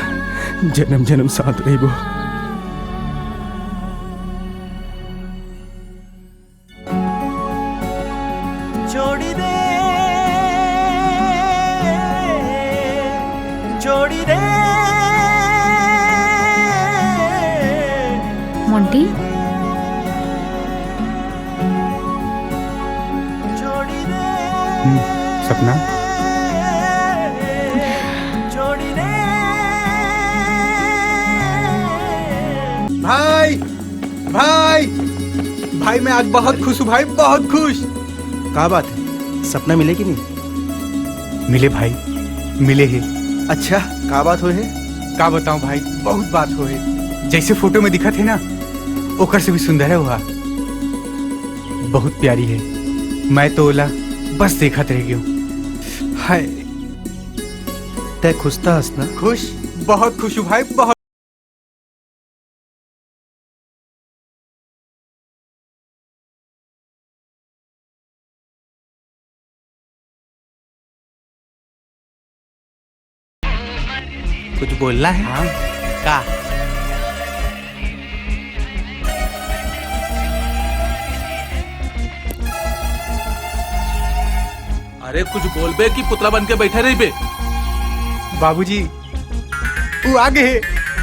जन्म जन्म साथ रहिबो। जोड़ी दे, जोड़ी दे। मोंटी? जोड़ी दे। हम्म, सपना? जोड़ी दे। भाई, भाई, भाई, मैं आज बहुत खुश हूँ भाई, बहुत खुश। का बात है, सपना मिले कि नहीं? मिले भाई, मिले हे। अच्छा, का बात होए हे? का बताऊं भाई, बहुत बात होए हे। जैसे फोटो में दिखत हे ना, ओकर से भी सुंदर है वह। बहुत प्यारी है। मैं तो ओला बस देखत रह गयो। हाय। तय खुश त हस ना? खुश, बहुत खुश हूँ भाई, बहुत। कुछ बोलना है? हाँ। का? अरे कुछ बोलबे कि पुतला बन के बैठे रहिबे? बाबूजी, ऊ आगे हे।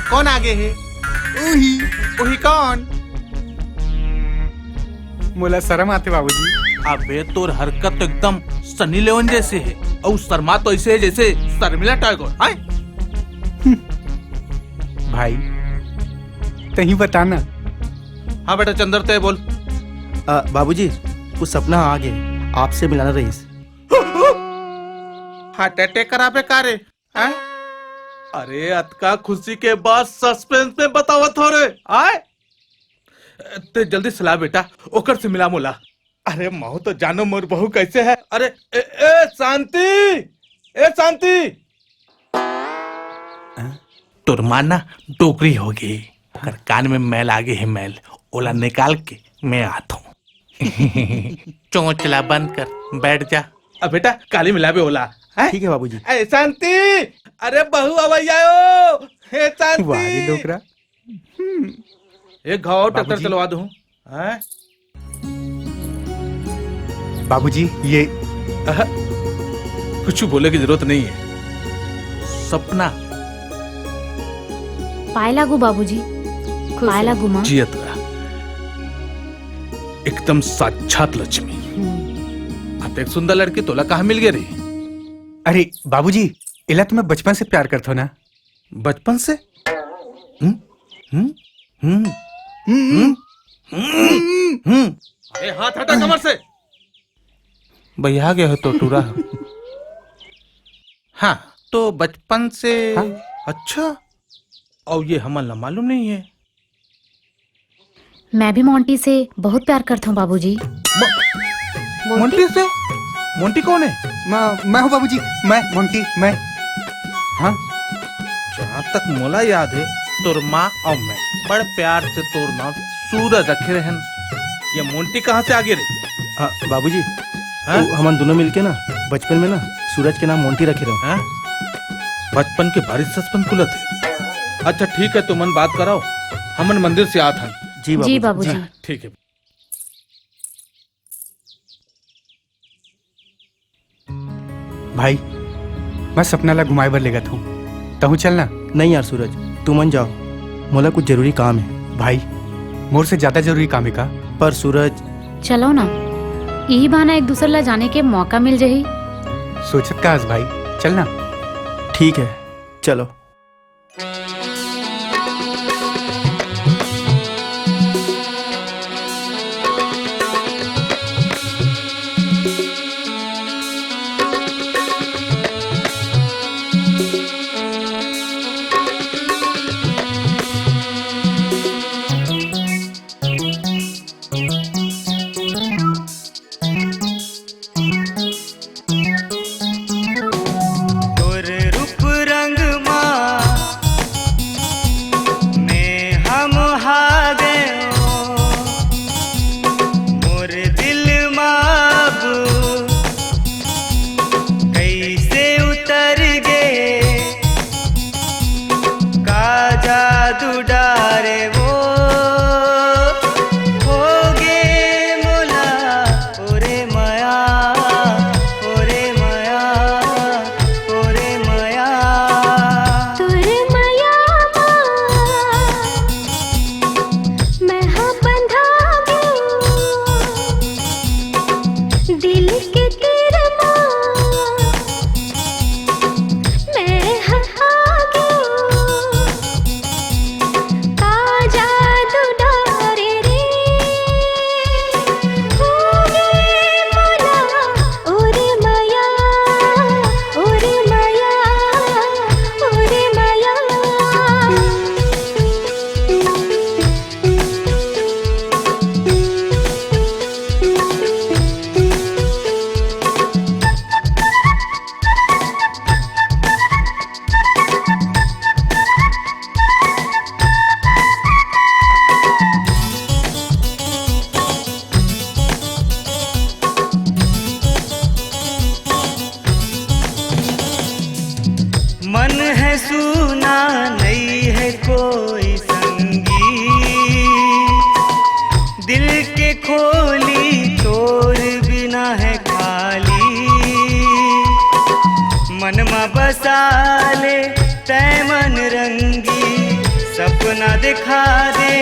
कौन आगे हे? उही। उही कौन? मोला शरम आथे बाबूजी। अबे तोर हरकत तो एकदम सनी लियोन जैसे हे, अउ शर्मा तो ऐसे हे जैसे शर्मिला टैगोर। हाय। भाई, तहीं बता ना। हाँ बेटा चंदर, तय बोल। अ, बाबूजी, वो सपना आगे आपसे मिलाना रहीस। हार्ट अटैक कराबे का रे? हैं? अरे, अतका खुशी के बाद सस्पेंस में बतावत हो रे, आय? ते जल्दी सला बेटा, ओकर से मिला मोला। अरे, महू तो जानो मोर बहू कैसे है। अरे, ए, ए, शांति, ए, शांति। हैं? तोर माँ ना डोकरी हो गई, ओकर कान में मैल आगे है, मैल, ओला निकाल के मैं आत हूँ। चोंच ला बंद कर, बैठ जा। अब बेटा, काली मिलाबे ओला, हैं? ठीक है बाबूजी। ए, शांति! अरे, बहू अवैया हो! हे, शांति! वाह रे डोकरा। हम्म। एक घाव ट्रैक्टर बाबूजी। चलवा दूं, हैं? बाबूजी, ये अह, कुछ बोले की जरूरत नहीं है। सपना। पाय लागू बाबूजी, खुश पाय रहो। लागू माँ। जियत रहा। एकदम साक्षात लक्ष्मी। हम्म। अब एक सुंदर लड़की तोला कहाँ मिल गई रही? अरे बाबूजी, एला तो मैं बचपन से प्यार करता हूँ ना। बचपन से? हम्म? हम्म? हम्म? हम्म? हम्म? हम्म? हम्म? अरे हाथ हटा कमर से। भैया गए हो तो टूरा। हाँ, तो बचपन से। हाँ? अच्छा, और ये हमन ला मालूम नहीं है। मैं भी मोंटी से बहुत प्यार करता हूँ बाबूजी। मो-, मोंटी? मोंटी से? मोंटी कौन है? मैं, मैं हूँ बाबूजी, मैं मोंटी, मैं। हाँ? जहाँ तक मोला याद है, तोर माँ और मैं बड़ प्यार से तोर नाम सूरज रखे रहन। ये मोंटी कहाँ से आगे रे? हाँ, बाबूजी, हाँ? वो हमन दोनों मिलके ना बचपन में ना सूरज के नाम मोंटी रखे रहो। हाँ? बचपन के बारिश सचपन कुलत है। अच्छा ठीक है, तुमन बात कराओ, हमन मंदिर से आत हन। जी जी बाबूजी। बाबूजी। हाँ, ठीक है। भाई, मैं सपना ला घुमाए बर लेगत हूँ, तहूँ चलना। नहीं यार सूरज, तुमन जाओ, मोला कुछ जरूरी काम है। भाई, मोर से ज्यादा जरूरी काम है का? पर सूरज। चलो ना, यही बहाना एक दूसर ला जाने के मौका मिल जाही। सोचत का हस भाई, चलना। ठीक है, चलो। तोर रूप रंग मा मैं हम हा गयो, मोर दिल मा अब कैसे उतर गे, का जादू डारे वो, होगे मोला, ओरे मया, ओरे मया, ओरे मया। तोरे मया मा मैं हा बंधा गयो, दिल के तीर मा मैं हा आ गयो। का जादू डारे रे, होगे मोला, ओरे मया, ओरे मया, ओरे मया। मन है सूना, नहीं है कोई संगी। दिल के खोली तोर बिना है खाली। मन मा बसा ले तै मन रंगी, सपना दिखा दे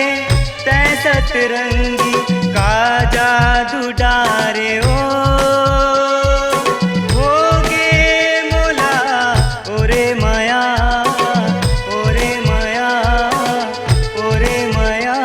तै सतरंगी। का जादू डारे ओ, होगे मोला, ओरे मया, ओरे मया, ओरे मया।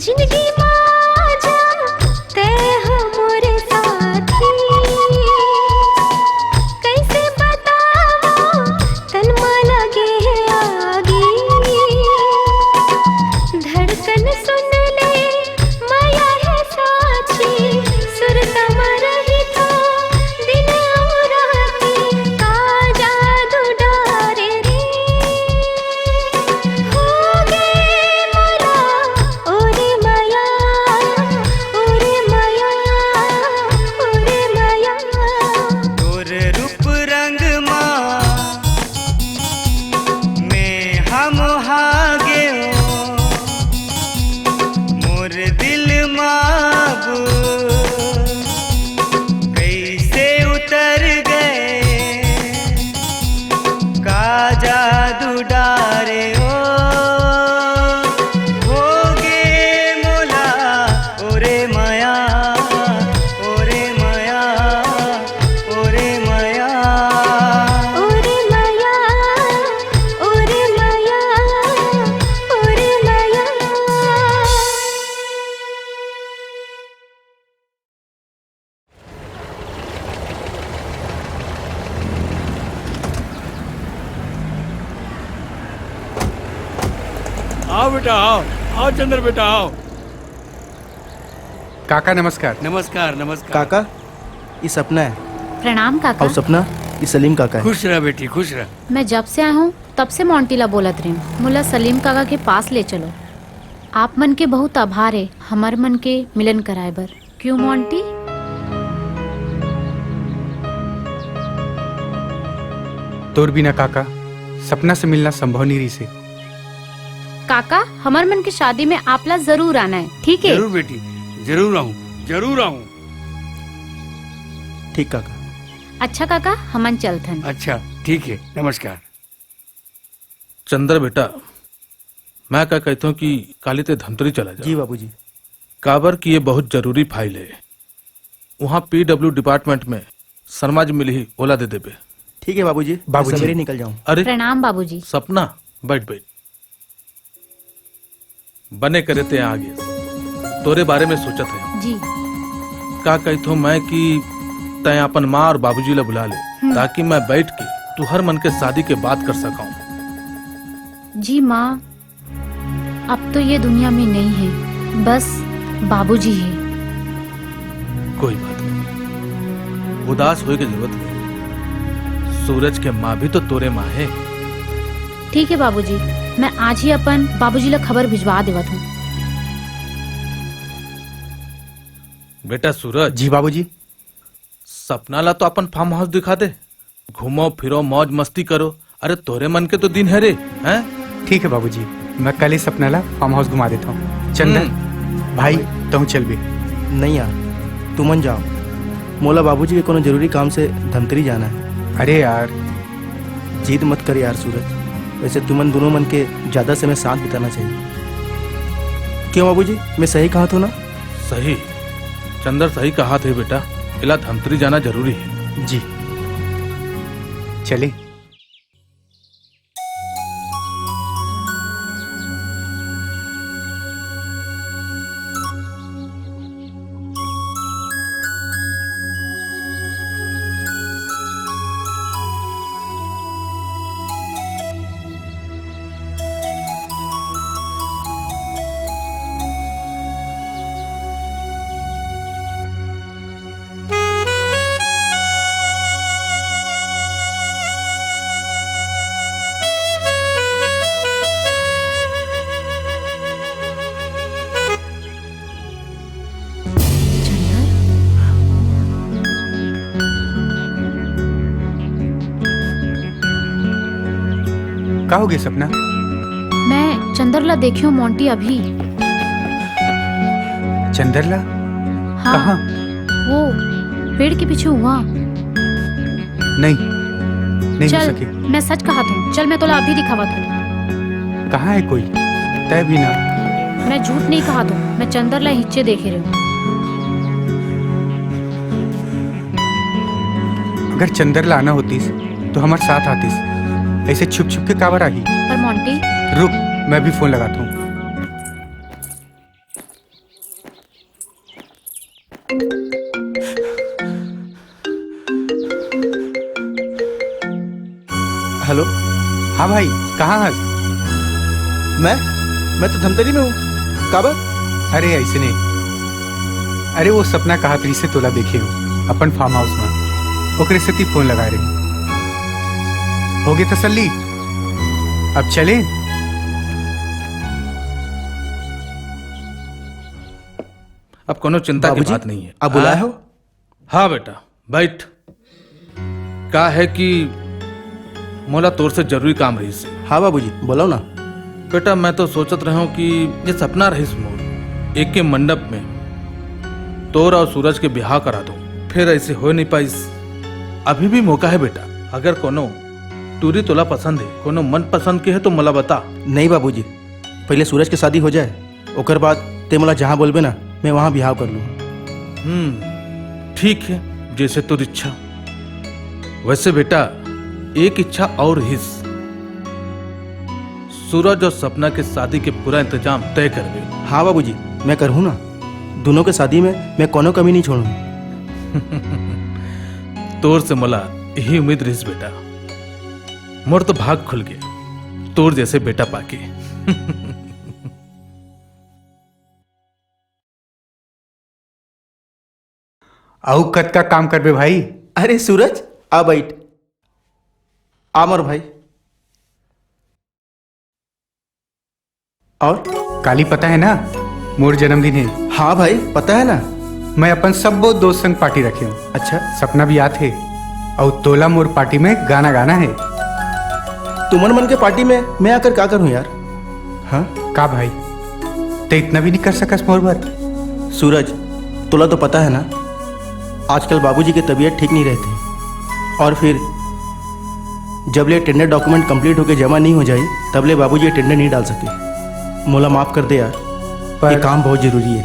जिंदगी मा आजा, तै हो मोर साथी। कैसे बतावो, तन मा लगे आगी। धड़कन सुन ले, माया है साची। सुरता मा रही तो, दिन अउ राती। का जादू डारे रे, होगे मोला, ओरे मया, बेटा, आओ, आओ चंद्र बेटा, आओ। काका, नमस्कार। नमस्कार, नमस्कार। काका, ई सपना है। प्रणाम, काका। और सपना, ई सलीम काका है। खुश रह बेटी, खुश रह। मैं जब से आया हूँ, तब से मोंटी ला बोलत रही हूँ, मोला सलीम काका के पास ले चलो। आप मन के बहुत आभार है, हमर मन के मिलन कराए बर। क्यों मोंटी? तोर बिना काका, सपना से मिलना संभव नहीं रहिसे। काका, हमर मन के शादी में आप ला जरूर आना है, ठीक है? जरूर बेटी, जरूर आऊं, जरूर आऊं। ठीक काका। अच्छा काका, हमन चलथन। अच्छा, ठीक है, नमस्कार। चंद्र बेटा, मैं का कहता हूँ कि काली ते धमतरी चला जा। जी बाबूजी। काबर कि ये बहुत जरूरी फाइल है। वहाँ पीडब्ल्यू डिपार्टमेंट में शर्मा जी मिलही, ओला दे देबे। ठीक है बाबूजी, मैं बाबूजी। सवेरे निकल जाऊँ। अरे प्रणाम बाबूजी। सपना, बैठ बैठ। बने करे ते आ गे। तोरे बारे में सोचत है। जी। का कहत हूँ मैं कि तैं अपन माँ और बाबूजी ला बुला ले, हम्म। ताकि मैं बैठ के तुहर मन के शादी के बात कर सकाऊं। जी माँ, अब तो ये दुनिया में नहीं है, बस बाबूजी है। कोई बात नहीं, उदास होए के जरूरत नहीं। सूरज के माँ भी तो तोरे माँ है। ठीक है बाबूजी, मैं आज ही अपन बाबूजी ला खबर भिजवा देवत हूँ। बेटा सूरज। जी बाबूजी। सपना ला तो अपन फार्म हाउस दिखा दे, घूमो फिरो, मौज मस्ती करो। अरे तोरे मन के तो दिन है रे, हैं? ठीक है बाबूजी, मैं कल ही सपना ला फार्म हाउस घुमा देता हूँ। चंदन, हम्म। भाई, तहूँ चलबे। नहीं यार, तुमन जाओ, मोला बाबूजी के कोनो जरूरी काम से धमतरी जाना है। अरे यार। जिद मत कर यार सूरज, वैसे तुमन दोनों मन के ज्यादा समय साथ बिताना चाहिए। क्यों बाबूजी, मैं सही कहा था ना? सही, चंदर सही कहा थे बेटा, इला धमतरी जाना जरूरी है। जी, चले। का हो गया सपना? मैं चंदर ला देखे हूँ मोंटी अभी। चंदर ला? हाँ। कहाँ? वो पेड़ के पीछे हुआ। नहीं, नहीं हो चल, सके। मैं सच कहा थूं, चल मैं तोला अभी दिखावत हूँ। कहाँ है कोई? तय भी ना। मैं झूठ नहीं कहा थूं, मैं चंदर ला हिच्चे देखे रहे हूँ। अगर चंदर ला आना होतीस तो हमारे साथ आतीस, ऐसे छुप छुप के काबर आही? पर मोंटी। रुक, मैं भी फोन लगाता हूँ। हेलो। हाँ भाई, कहाँ हस? मैं मैं तो धमतरी में हूँ। काबर? अरे ऐसे नहीं, अरे वो सपना कहा तरी से तोला देखे हूँ अपन फार्म हाउस में, ओकरे सेती फोन लगा रहे। होगे तसल्ली, अब चले। अब कोनो चिंता की बात नहीं है। अब बुलाए हो? हाँ बेटा, बैठ। का है कि मोला तोर से जरूरी काम रहिस। हाँ बाबूजी, बोलो ना। बेटा, मैं तो सोचत रहूं कि ये सपना रहिस मोर, एक के मंडप में तोर और सूरज के बिहाव करा दूं, फिर ऐसे हो नहीं पाइस। अभी भी मौका है बेटा, अगर कोनो टूरी तोला पसंद है, कोनो मन पसंद के है तो मोला बता। नहीं बाबूजी, पहले सूरज के शादी हो जाए, ओकर बाद ते मोला जहाँ बोलबे ना, मैं वहाँ बिहाव कर लूँ। हम्म, ठीक है, जैसे तोर इच्छा। वैसे बेटा, एक इच्छा और हिस, सूरज और सपना के शादी के पूरा इंतजाम तय करबे। हाँ बाबूजी, मैं करहूँ ना, दोनों के शादी में मैं कोनो कमी नहीं छोड़ूँ। तोर से मोला यही उम्मीद रहिस बेटा। मोर तो भाग खुल गए तोर जैसे बेटा पाके। अउ कतका काम करबे भाई? अरे सूरज, आ बइठ, आ मोर भाई। अउ काली पता हे ना, मोर जन्मदिन हे। हाँ भाई, पता हे ना। मैं अपन सब्बो दोस्त संग party रखे हूँ। अच्छा। सपना भी आत हे, अउ तोला मोर party में गाना गाना हे। तुमन मन के party में मैं आकर का करूँ यार? हाँ? का भाई, ते इतना भी नहीं कर सकस मोर बर? सूरज, तोला तो पता हे ना, आजकल बाबूजी के तबीयत ठीक नहीं रहती, अउ फिर जब ले tender document complete होके जमा नहीं हो जाई, तब ले बाबूजी ये tender नहीं डाल सके। मोला माफ कर दे यार, पर ये काम बहुत जरूरी हे।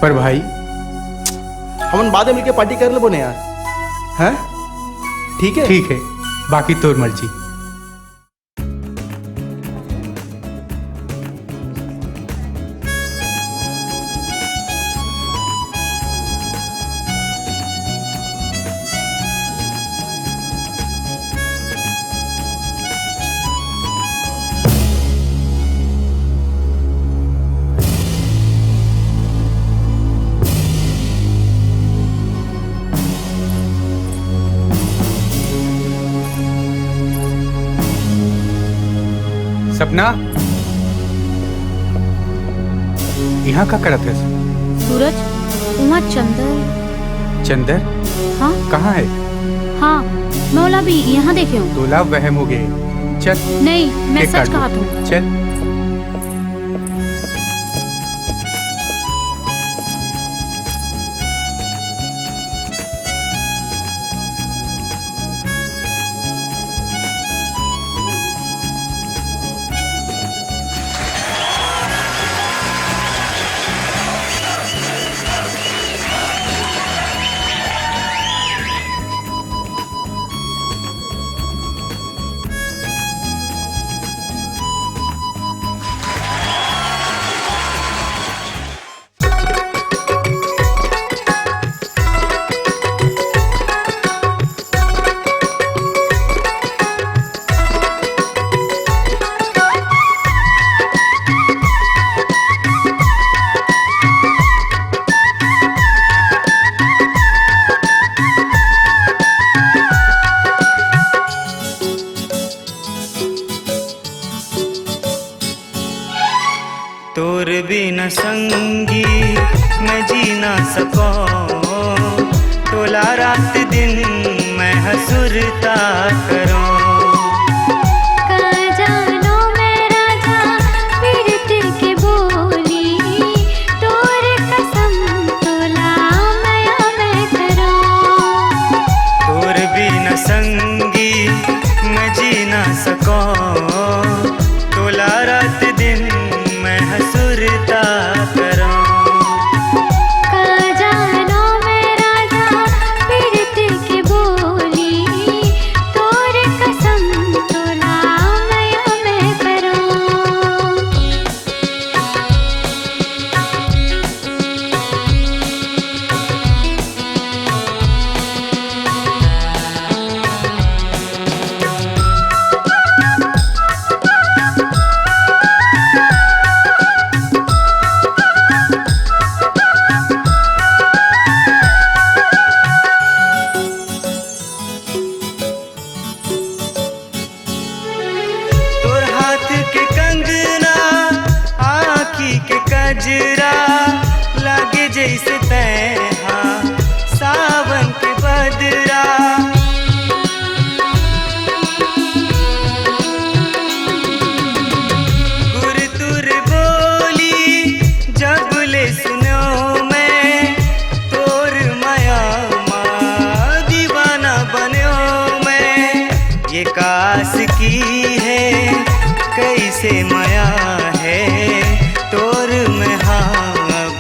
पर भाई, हमन बाद में मिलके party कर लेबो ना यार, हैं? ठीक हे? ठीक हे, बाकी तोर मर्जी। सपना, यहाँ का करत हस? सूरज, उहाँ चंदर। चंदर? हाँ? कहाँ हे? हाँ, मैं ओला भी यहाँ देखे हूँ। तोला वहम हो गे। चल। नहीं, मैं सच कहत हूँ। चल। तोर बिना संगी मैं जी ना सकौं, तोला रात दिन मैं हँसुरता करौं। का जानों मैं राजा पीरत के बोली, तोर कसम तोला मया मैं करौं। तोर बिना संगी मैं जी ना सकौं, तोला रात दिन मैं हँसुरता करौं। का जानों मैं राजा पीरत के बोली, तोर कसम तोला मया मैं करौं। तोर हाथ के कंगना, आँखी के कजरा, लागे जैसे तैं हा सावन के बदरा। गुरतुर बोली जब ले सुन्यों मैं, तोर मया मा दीवाना बन्यों मैं। ये का आशिकी हे, कइसे मया हे तोर में, हाँ, अब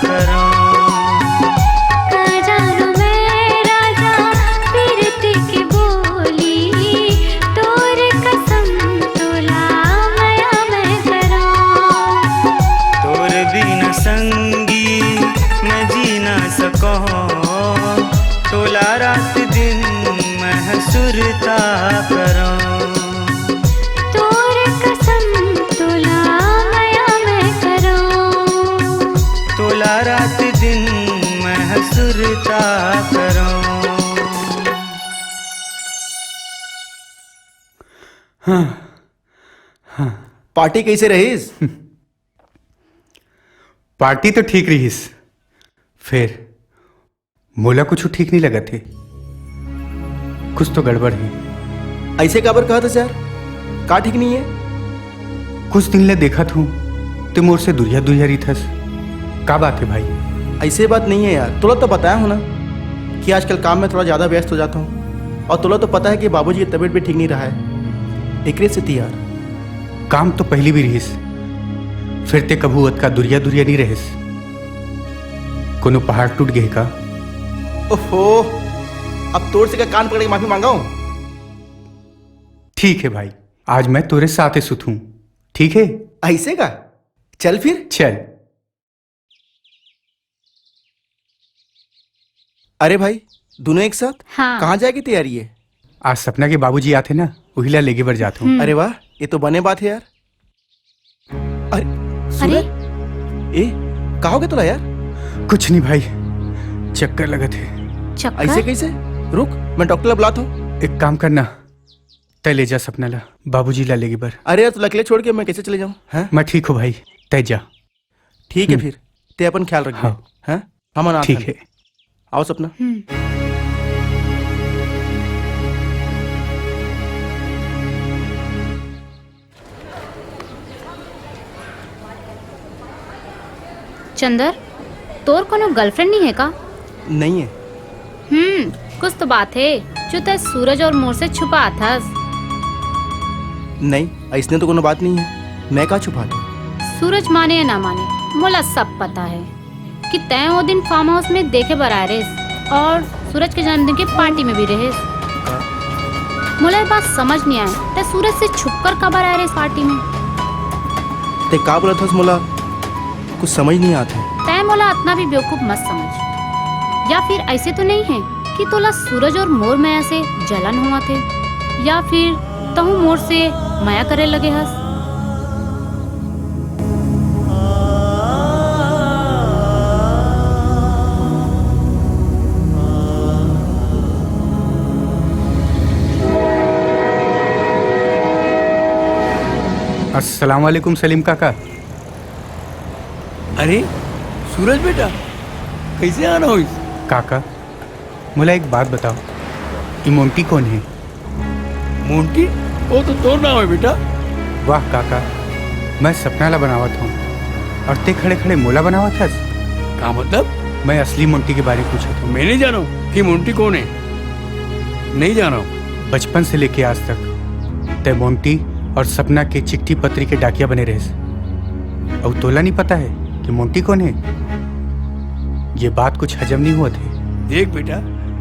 करो। का जानों मैं राजा पीरत के बोली, तोर कसम तोला मया मैं करो। तोर बिना संगी मैं जी ना सको, तोला रात दिन मैं सुरता करो। तोर कसम तोला मया मैं करो। तोला रात दिन मैं सुरता करो। हाँ, हाँ। पार्टी कैसे रहीस? पार्टी तो ठीक रहीस, फिर मोला कुछु ठीक नहीं लगत हे। कुछ तो गड़बड़ हे। ऐसे काबर कहत हस यार? का ठीक नहीं है? कुछ दिन ले देखत हूँ, ते मोर से दुरिया दुरिया रहिथस। का बात है भाई? ऐसे बात नहीं है यार, तोला तो बताया हूँ ना कि आजकल काम में थोड़ा ज्यादा व्यस्त हो जाता हूँ, और तोला तो पता है कि बाबूजी की तबीयत भी ठीक नहीं रहा है, एकरे सेती यार। काम तो पहली भी रहिस, फिर ते कभू अतका दुरिया दुरिया नहीं रहिस। कोनो पहाड़ टूट गए का? ओहो, अब तोर से का कान पकड़ के माफी मांगा हूँ? ठीक है भाई, आज मैं तोरे साथ ही सुतूं, ठीक है? ऐसे का? चल फिर। चल। अरे भाई, दोनों एक साथ? हाँ। कहाँ जाए की तैयारी है? आज सपना के बाबूजी आथे ना, उहिला लेगे बर जात हूँ। हम्म। अरे वाह, ये तो बने बात है यार। अरे, अरे? सूरज? ए, का हो गया तोला यार? कुछ नहीं भाई, चक्कर लगत है। चक्कर? ऐसे कैसे? रुक, मैं डॉक्टर ला बुलाता हूँ। एक काम करना, तय ले जा सपना ला, बाबूजी ला लेगे बर। अरे यार, तोला अकेले छोड़ के मैं कैसे चले जाऊँ, हैं? मैं ठीक हूँ भाई, तय जा। ठीक है हम्म। फिर, ते अपन ख्याल रखबे, हाँ। हैं? हमन आथन। ठीक है। आओ सपना। हम्म। चंदर, तोर कोनो गर्लफ्रेंड नहीं है का? नहीं है। हम्म, कुछ तो बात है, जो तै सूरज और मोर से छुपात हस। नहीं, ऐसने तो कोनो बात नहीं है। मैं का छुपात हूँ? सूरज माने या ना माने, मोला सब पता है कि तै वो दिन फार्म हाउस में देखे बर आए रहिस और सूरज के जन्मदिन के पार्टी में भी रहिस। का? मोला ये बात समझ नहीं आया, तै सूरज से छुपकर काबर आए रहिस पार्टी में? तै का बोलत हस मोला? कुछ समझ नहीं आत है। तै मोला अतना भी बेवकूफ मत समझ। या फिर ऐसे तो नहीं है कि तोला सूरज और मोर मया से जलन होवत हे, या फिर तहूँ मोर से मया करे लगे हस? अस्सलाम वालेकुम सलीम काका। अरे सूरज बेटा, कैसे आना होइस? काका, मोला एक बात बताओ, ई मोंटी कौन है? मोंटी? वो तो तोर नाम है बेटा। वाह काका, मैं सपना ला बनावत हूँ और ते खड़े खड़े मोला बनावत हस। का मतलब? मैं असली मोंटी के बारे में पूछत हूँ। मैं नहीं जानो कि मोंटी कौन है, नहीं जानो। बचपन से लेके आज तक तै मोंटी और सपना के चिट्ठी पत्री के डाकिया बने रहिस। अउ तोला नहीं पता है कि मोंटी कौन है? ये बात कुछ हजम नहीं हुआ थे। देख बेटा,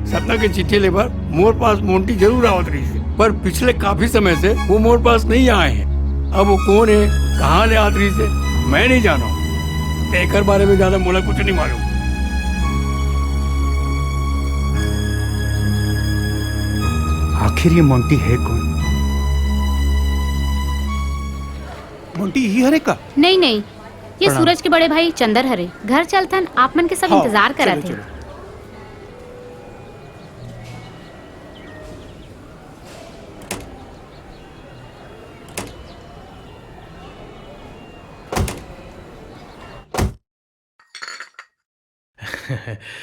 सपना के चिट्ठी ले बर मोर पास मोंटी जरूर आवत रहिस हे, पर पिछले काफी समय से वो मोर पास नहीं आए हैं। अब वो कौन है, कहाँ ले आवत रहिस हे, मैं नहीं जानो। एकर बारे में ज्यादा मोला कुछ नहीं मालूम। आखिर ये मोंटी है कौन? मोंटी ही हरे का? नहीं, नहीं, ये प्रणाम। सूरज के बड़े भाई चंदर हरे। घर चलथन, आप मन के सब हाँ, इंतजार करत चलो, हे। चलो।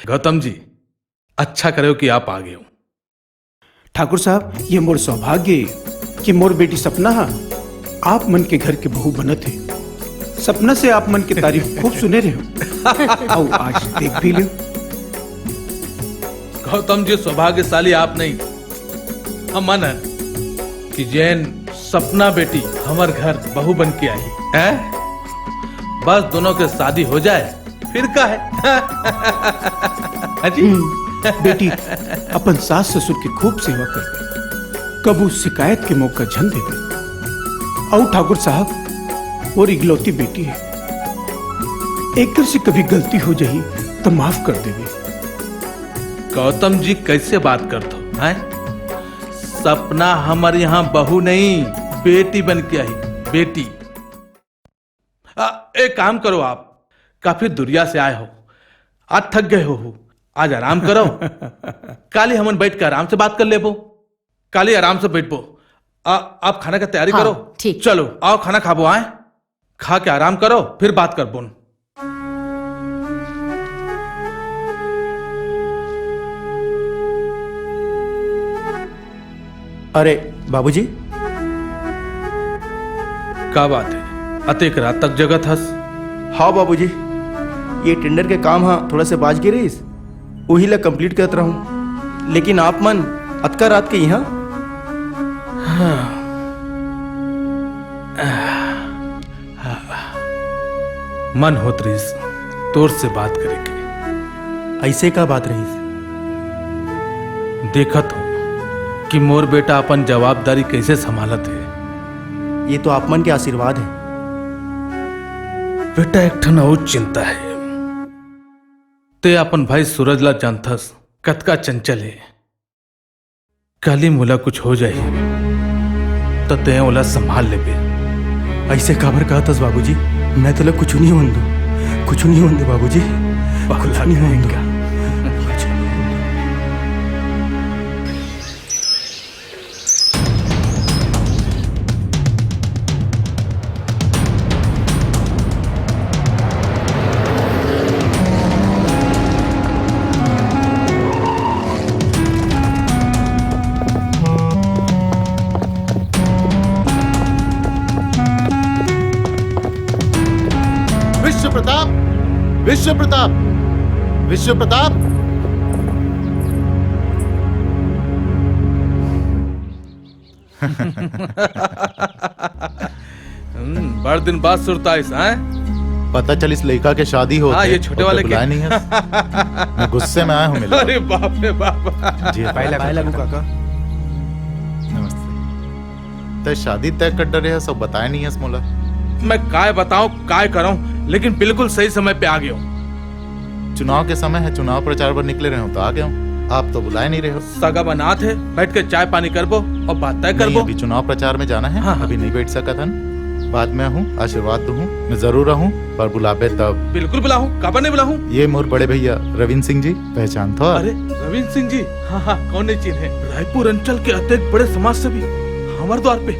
गौतम जी, अच्छा करे हो कि आप आ गए हो। ठाकुर साहब, ये मोर सौभाग्य हे कि मोर बेटी सपना हा आप मन के घर के बहू बनत हे। सपना से आप मन के तारीफ खूब सुने रहे हो। आओ, आज देख भी लो। गौतम जी, सौभाग्यशाली आप नहीं, हमन हन कि जेन सपना बेटी हमर घर बहू बन के आही। हैं? बस दोनों के शादी हो जाए, फिर का है? हाँ जी। हम्म, बेटी, अपन सास ससुर के खूब सेवा करबे, कबू शिकायत के मौका झन देबे। अउ ठाकुर साहब, मोर इकलौती बेटी है, एकर से कभी गलती हो जाही त माफ कर देबे। गौतम जी, कैसे बात करत हो, हैं? सपना हमर यहाँ बहू नहीं, बेटी बन के आई, बेटी। आ, एक काम करो, आप काफी दुरिया से आए हो, आज थक गए हो, आज आराम करो। काली हमन बैठ के आराम से बात कर लेबो, काली आराम से बैठबो। आ, आप खाना का तैयारी हाँ, करो। ठीक। चलो, आओ, खाना खाबो, आए, खा के आराम करो, फिर बात करबो। अरे बाबूजी। का बात है, अतेक रात तक जगत हस? हाँ बाबूजी, ये टेंडर के काम हा थोड़ा से बाच गे रहिस, उही ला कंप्लीट करत रहूं, लेकिन आप मन अतका रात के यहाँ? हाँ। मन होत रहिस तोर से बात करे के। ऐसे का बात रहिस? देखत हो कि मोर बेटा अपन जवाबदारी कैसे संभालत है। ये तो आप मन के आशीर्वाद है। बेटा, एक ठन अउ चिंता है। ते अपन भाई सूरज ला जानथस, कतका चंचल है। काली मोला कुछ हो जाही, त तें ओला संभाल लेबे। ऐसे काबर कहत हस बाबूजी? मैं तोला कुछ नहीं होन दूं, कुछ नहीं होन दूं बाबूजी, कुछ नहीं होन दूं। विश्व प्रताप, विश्व प्रताप, विश्व प्रताप। हम्म, बड़ दिन बाद सुरताइस, हैं? पता चलिस लइका के शादी होत हे, ये छोटे वाले के। बुलाए नहीं है। मैं गुस्से में आया हूँ मिलने। अरे बाप रे बाप। जी, पाए लगू, पाए लगू काका। नमस्ते। तय शादी तय कर डरे है, सब बताए नहीं है मोला। मैं काय बताऊं, काय करूं, लेकिन बिल्कुल सही समय पे आ गया हूं। चुनाव के समय है, चुनाव प्रचार पर निकले रहे हो तो आ गया हूं। आप तो बुलाए नहीं रहे हो। सगा बनात है, बैठ के चाय पानी करबो और बात तय नहीं, करबो। अभी चुनाव प्रचार में जाना है, हाँ, हाँ। अभी नहीं बैठ सकत हन। बाद में आहूं, आशीर्वाद दूहूं, मैं जरूर आहूं, पर बुलाबे तब। बिल्कुल बुलाहूं, काबर नहीं बुलाहूं। ये मोर बड़े भैया रविंद्र सिंह जी, पहचानथो? अरे रविंद्र सिंह जी, हाँ हाँ, कौन नहीं चिन्हे? रायपुर अंचल के अतेक बड़े समाज सेवी हमारे द्वार पे।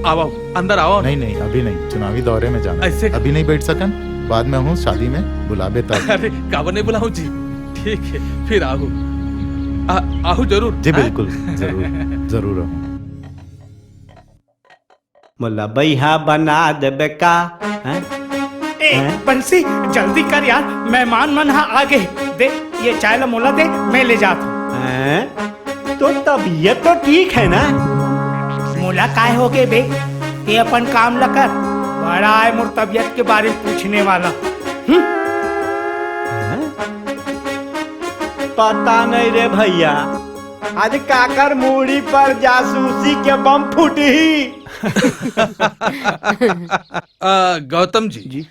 आओ, आओ, अंदर आओ। नहीं नहीं, अभी नहीं, चुनावी दौरे में जाना। ऐसे? अभी नहीं बैठ सकन, बाद में आहूं शादी में, बुलाबे तब। अरे काबर नहीं बुलाहूं जी, ठीक है, फिर आहूं। आ, आहूं जरूर। जी हाँ? बिल्कुल, जरूर, जरूर आहूं। मोला बइहा बना देबे का? हैं? ए, हैं? बंसी, जल्दी कर यार, मेहमान मन हा आ गे। दे, ये चाय ला मोला दे, मैं ले जात हूँ। हैं? तो तबीयत तो ठीक है ना? मोला काय हो गे बे? ते अपन काम ला कर। बड़ा आय मोर तबीयत के बारे में पूछने वाला। हम्म? हैं? पता नहीं रे भैया, आज काकर मूड़ी पर जासूसी के बम फूटही। आ, गौतम जी, जी।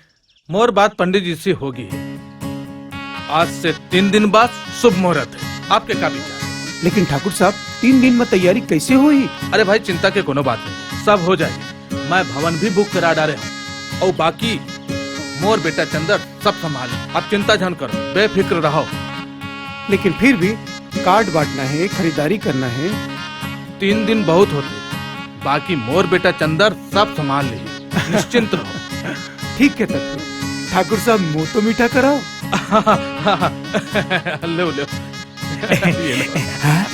मोर बात पंडित जी से होगी है। आज से तीन दिन बाद शुभ मुहूर्त है, आपके का विचार? लेकिन ठाकुर साहब, तीन दिन में तैयारी कैसे होही? अरे भाई, चिंता के कोनो बात नहीं, सब हो जाए। मैं भवन भी बुक करा डारे हूँ, और बाकी मोर बेटा चंदर सब संभाले। आप चिंता झन करो, बेफिक्र रहो। लेकिन फिर भी कार्ड बांटना है, खरीदारी करना है। तीन दिन बहुत होते, बाकी मोर बेटा चंदर सब संभाल लेही, निश्चिंत रहो। ठीक है तब ठाकुर साहब, मुंह तो मीठा कराओ। ले, ले। ये लो। हाँ?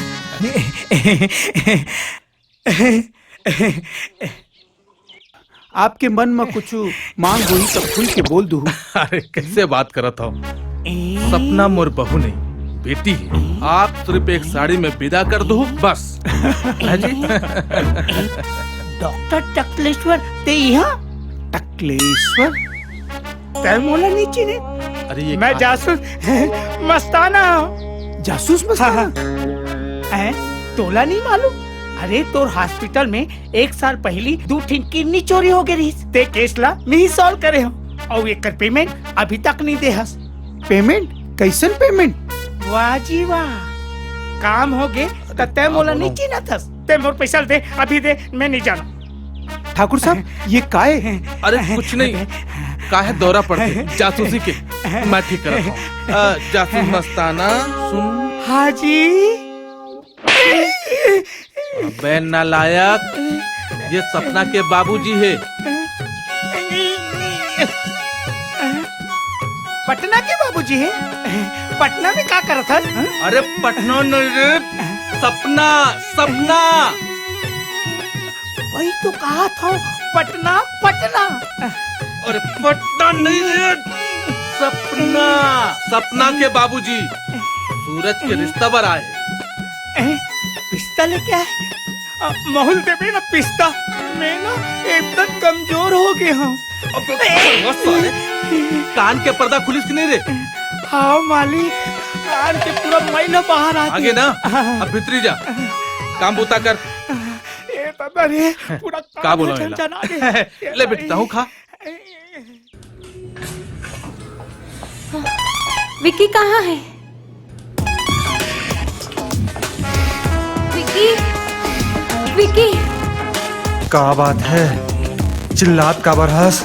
आपके मन में कुछ मांग होही तब खुल के बोल दू। अरे, कैसे बात करत हो? सपना मोर बहू नहीं, बेटी है। आप सिर्फ एक साड़ी में विदा कर दो, बस। है जी? डॉक्टर टकलेश्वर, ते यहाँ? टकलेश्वर? तै मोला नहीं चिन्हे? अरे, ये मैं का जासूस मस्ताना हूँ। जासूस मस्ताना? हाँ, हाँ। हैं? तोला नहीं मालूम? अरे, तोर हॉस्पिटल में एक साल पहली दू ठिन किडनी चोरी हो गए रहीस। ते केस ला मैं ही सॉल्व करे हूँ। और एकर पेमेंट अभी तक नहीं दे हस। पेमेंट? कैसन पेमेंट? वाह जी वाह, काम हो गए। त तै मोला नहीं चिन्हत हस। ते मोर पैसा दे, अभी दे, मैं नहीं जाना। ठाकुर साहब, ये काय? अरे कुछ नहीं, काहे दौरा पड़ते जासूसी के। मैं ठीक करत हूँ। अ, जासूस मस्ताना, सुन। हाँ जी। अबे नालायक, ये सपना के बाबूजी है। पटना के बाबूजी है? पटना में का करत हस? अरे पटना नहीं रे, सपना, सपना। वही तो कहा था, पटना, पटना। अरे पटना नहीं रे, सपना, सपना के बाबूजी सूरज के रिश्ता बर आए। ए, रिश्ता लेके आए? अ, माहौल देबे ना पिस्ता। मैं ना एकदम कमजोर हो गए हूँ। अबे, ए! साले, कान के पर्दा खुलिस कि नहीं रे? हाँ मालिक, कान के पूरा मैला बाहर आ आगे ना, हाँ। अब भीतरी जा, काम बूता कर। ए दादा रे, पूरा का कान बोला में मेला? झनझना दे। ले बेटी, तहूँ खा। विक्की कहाँ है? विक्की, विक्की। का बात है? चिल्लात काबर हस?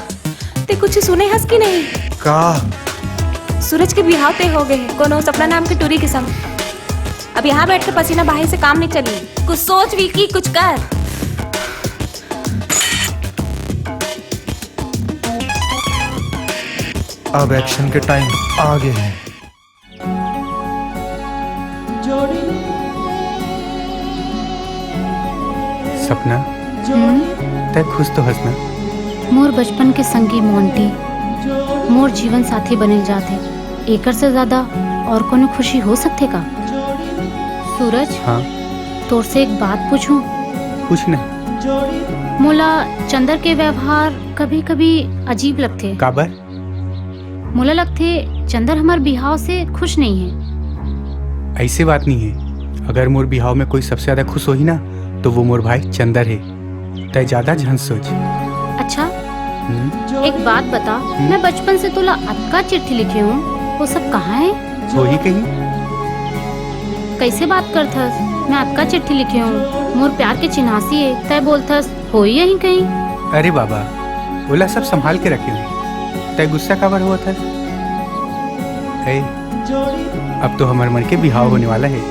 ते कुछ सुने हस कि नहीं? का? सूरज के बिहाव तय हो गए है, कोनो सपना नाम के टूरी के संग। अब यहाँ बैठ के पसीना बहाए से काम नहीं चली। कुछ सोच विक्की, कुछ कर। अब एक्शन के टाइम आ गए हैं। सपना, हम्म? तै खुश तो हस ना? मोर बचपन के संगी मोंटी मोर जीवन साथी बनिल जात हे। एकर से ज्यादा और कोनो खुशी हो सकथे का? सूरज, हाँ? तोर से एक बात पूछूं? पूछ ना। मोला चंदर के व्यवहार कभी-कभी अजीब लगथे। काबर? मोला लगथे, चंदर हमर बिहाव से खुश नहीं है। ऐसे बात नहीं है। अगर मोर बिहाव में कोई सबसे ज्यादा खुश होही ना, तो वो मोर भाई चंदर है। तय ज्यादा झन सोच। अच्छा, हम्म? एक बात बता, हम्म? मैं बचपन से तोला अतका चिट्ठी लिखे हूँ, वो सब कहाँ है? होही कहीं। कैसे बात करथस? मैं अतका चिट्ठी लिखे हूँ, मोर प्यार के चिन्हासी है, तय बोलथस, होही यहीं कहीं। अरे बाबा, ओला सब संभाल के रखे हूँ। तय गुस्सा काबर होवत हस? ए, अब तो हमर मन के बिहाव होने वाला है।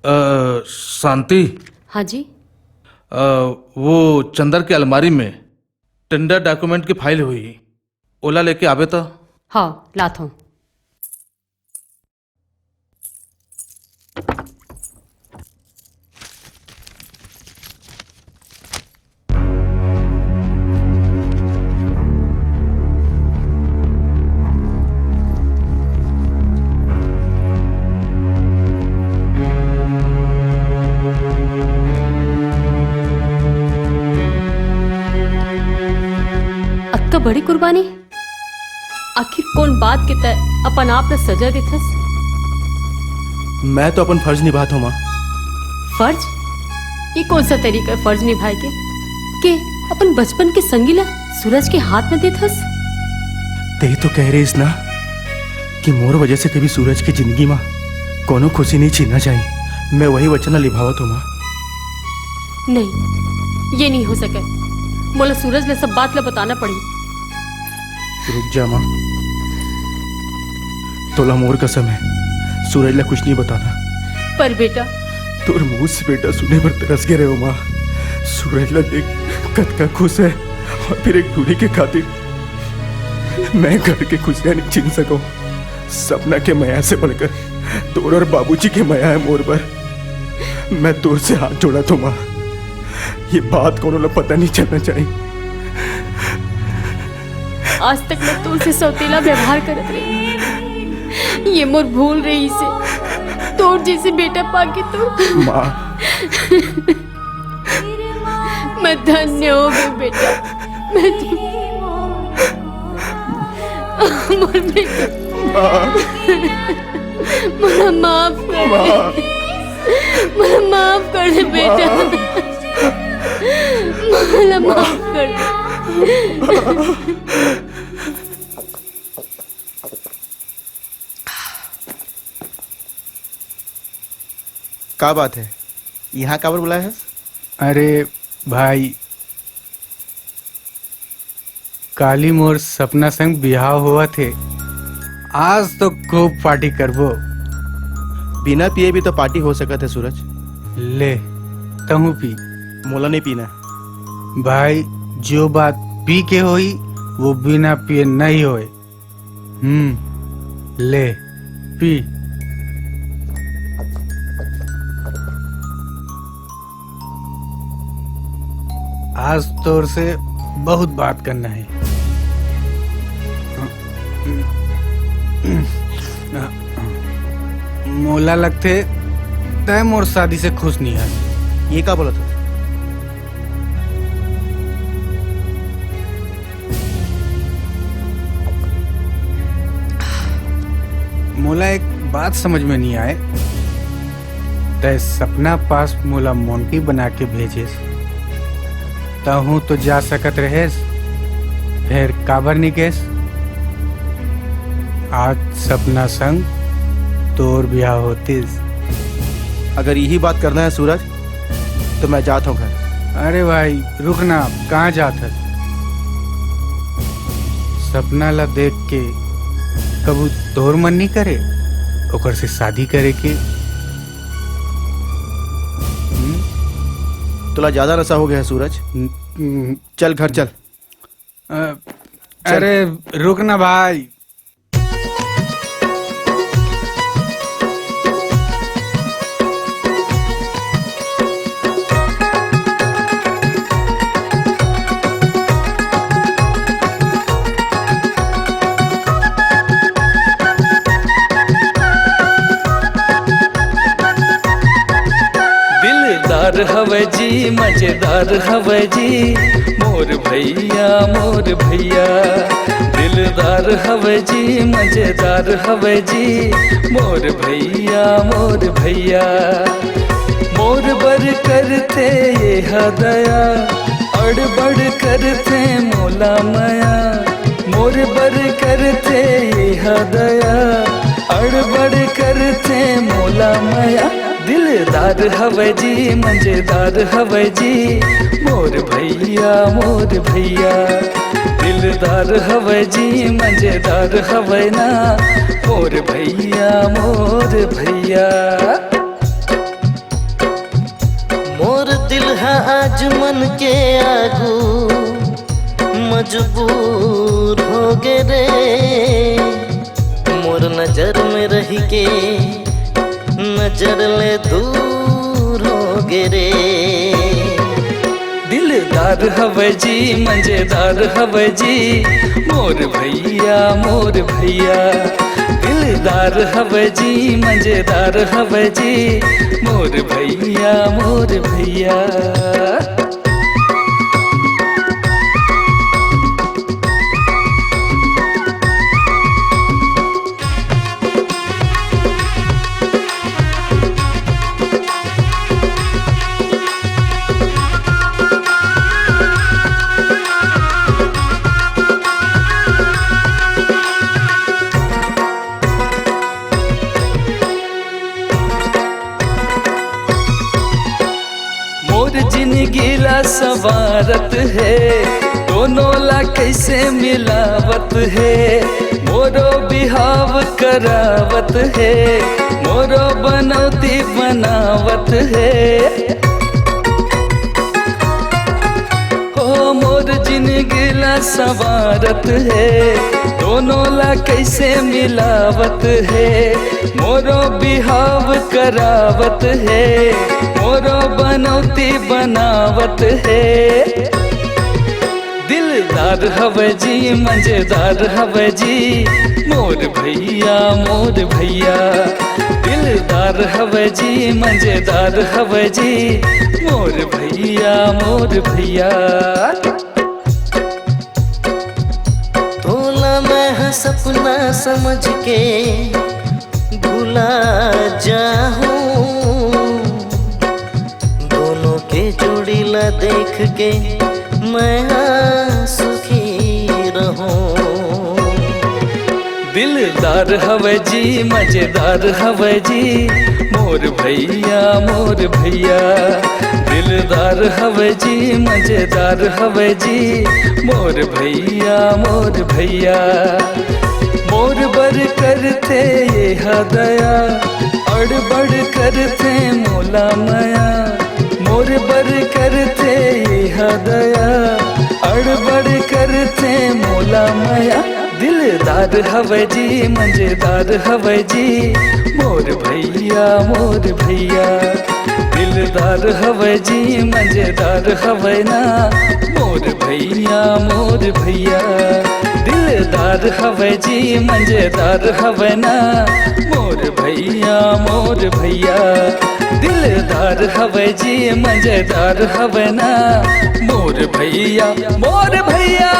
अ, शांति। हाँ जी। अ, वो चंदर के अलमारी में टेंडर डॉक्यूमेंट की फाइल हुई, ओला लेके आबे तो। हाँ, लात हूँ। अतका बड़ी कुर्बानी? आखिर कौन बात के तय अपन आप ल सजा देथस? मैं तो अपन फर्ज निभात हूँ, माँ। फर्ज? ये कौन सा तरीका है फर्ज निभाए के? के अपन बचपन के संगी ला सूरज के हाथ में देथस? ते तो कह रहीस ना कि मोर वजह से कभी सूरज की जिंदगी में कोनो खुशी नहीं छीनना चाहिए। मैं वही वचन ला निभावत हूँ, माँ। नहीं, ये नहीं हो सके। मोला सूरज ले सब बात ला बताना पड़ी। रुक जा माँ, तोला मोर कसम है, सूरज ला कुछ नहीं बताना। पर बेटा। तोर मुंह से बेटा सुने बर तरस गे रहेंव माँ। सूरज ला देख, कतका खुश है, और फिर एक टूरी के खातिर मैं घर के खुशियाँ नहीं छीन सकूँ। सपना के मया से बढ़कर तोर और बाबूजी के मया है मोर बर। मैं तोर से हाथ जोड़त हूँ माँ, ये बात कोनो ला पता नहीं चलना चाहिए। आज तक मैं तोर से सौतेला व्यवहार करत रही, ये मोर भूल रहिसे। तोर जैसे बेटा पाके तो माँ। मैं धन्य हो गई बेटा। मैं तो मोर बेटा। माँ। मोला माफ कर दे। माँ। मोला माफ कर दे बेटा। माँ। मोला माफ कर दे। का बात है, यहाँ काबर बुलाए हस? अरे भाई, काली मोर सपना संग बिहाव होवत हे, आज तो खूब पार्टी करबो। बिना पिए भी तो पार्टी हो सकत है सूरज। ले, तहूँ पी। मोला नहीं पीना। भाई, जो बात पी के होई, वो बिना पिए नहीं होए। हम्म, ले, पी। आज तोर से बहुत बात करना है। मोला लगथे, तै मोर शादी से खुश नहीं है। ये का बोलत हस? मोला एक बात समझ में नहीं आए, तै सपना पास मोला मोंटी बना के भेजेस, तहूँ तो जा सकत रहेस, फेर काबर नहीं गेस? आज सपना संग तोर ब्याह होतिस। अगर यही बात करना है सूरज, तो मैं जात हूँ घर। अरे भाई, रुक ना, कहाँ जात हस? सपना ला देख के कभू तोर मन नहीं करे ओकर से शादी करे के? हम्म? तोला ज्यादा नशा हो गया है सूरज। न-, न-, चल घर चल। अ, चल। अरे रुक ना भाई। दिलदार हवै जी, मजेदार हवै जी, मोर भैया, मोर भैया। दिलदार हवै जी, मजेदार हवै जी, मोर भैया, मोर भैया। मोर बर करथे ये ह दया, अड़बड़ करथे मोला मया। मोर बर करथे ये ह दया, अड़बड़ करथे मोला मया। दिलदार हवै जी, मजेदार हवै जी, मोर भैया, मोर भैया। दिलदार हवै जी, मजेदार हवै ना, मोर भैया, मोर भैया। मोर दिल ह आज मन के आगू मजबूर हो गे रे। मोर नजर में रह के नजर ले दूर हो गे रे। दिलदार हवै जी, मजेदार हवै जी, मोर भैया, मोर भैया। दिलदार हवै जी, मजेदार हवै जी, मोर भैया, मोर भैया। मोर जिनगी ला संवारत हे, दोनों ला कैसे मिलावत हे, मोरो बिहाव करावत हे, मोरो बनौती बनावत हे। हो मोर जिनगी ला संवारत हे, कोनो ला कैसे मिलावत हे, मोरो बिहाव करावत हे, मोरो बनौती बनावत हे। दिलदार हवै जी, मजेदार हवै जी, मोर भैया, मोर भैया। दिलदार हवै जी, मजेदार हवै जी, मोर भैया, मोर भैया। तोला मैं ह सपना समझ के भुला जाहूं, दोनों के जोड़ी ला देख के मैं ह सुखी रहूं। दिलदार हवै जी, मजेदार हवै जी, मोर भैया, मोर भैया। दिलदार हवै जी, मजेदार हवै जी, मोर भैया, मोर भैया। मोर बर करथे ये ह दया, अड़बड़ करथे मोला मया। मोर बर करथे ये ह दया, अड़बड़ करथे मोला मया। दिलदार हवै जी, मजेदार हवै जी, मोर भैया, मोर भैया। दिलदार हवै जी, मजेदार हवै ना, मोर भैया, मोर भैया। दिलदार हवै जी, मजेदार हवै ना, मोर भैया, मोर भैया। दिलदार हवै जी, मजेदार हवै ना, मोर भैया, मोर भैया।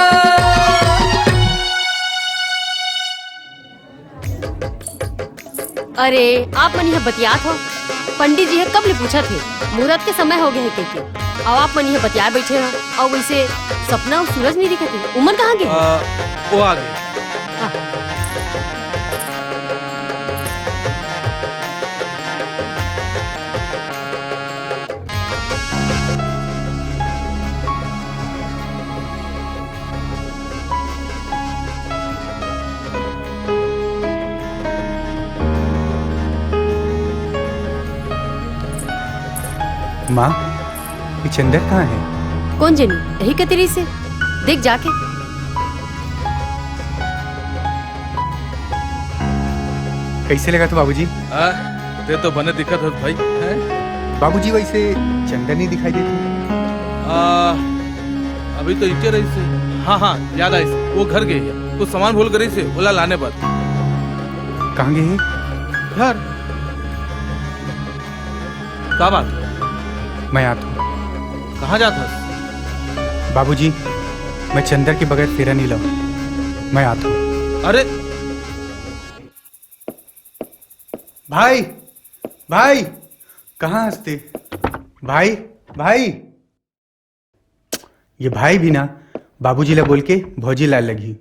अरे, आप मन इहाँ बतियात हो? पंडित जी ह कब ले पूछत हे, मुहूर्त के समय हो गए हे कहिके। अउ आप मन इहाँ बतियाए बैठे हो, अउ वैसे सपना अउ सूरज नहीं दिखत हे, उमन कहाँ गे? आ, वो आ गए। माँ, ये चंदर कहाँ हे? कोन जनी? यही कती रहिसे। देख जाके। कइसे लगत हे बाबूजी? आ, तें तो बने दिखत हस भाई, हैं? बाबूजी, वइसे चंदर नइ दिखाई देत हे। आ, अभी तो इचे रहिसे। हाँ, हाँ, याद आइस, वो घर गे हे। कुछ सामान भूल गे रहिसे, ओला लाने बर। कहाँ गे हे? घर। का बात? मैं आत हूँ। कहाँ जात हस? बाबूजी, मैं चंदर के बगैर फेरा नइ लव। मैं आत हूँ। अरे भाई, भाई, कहाँ हस तें? भाई, भाई। ये भाई भी ना, बाबूजी ला बोल के भौजी लाए लगही।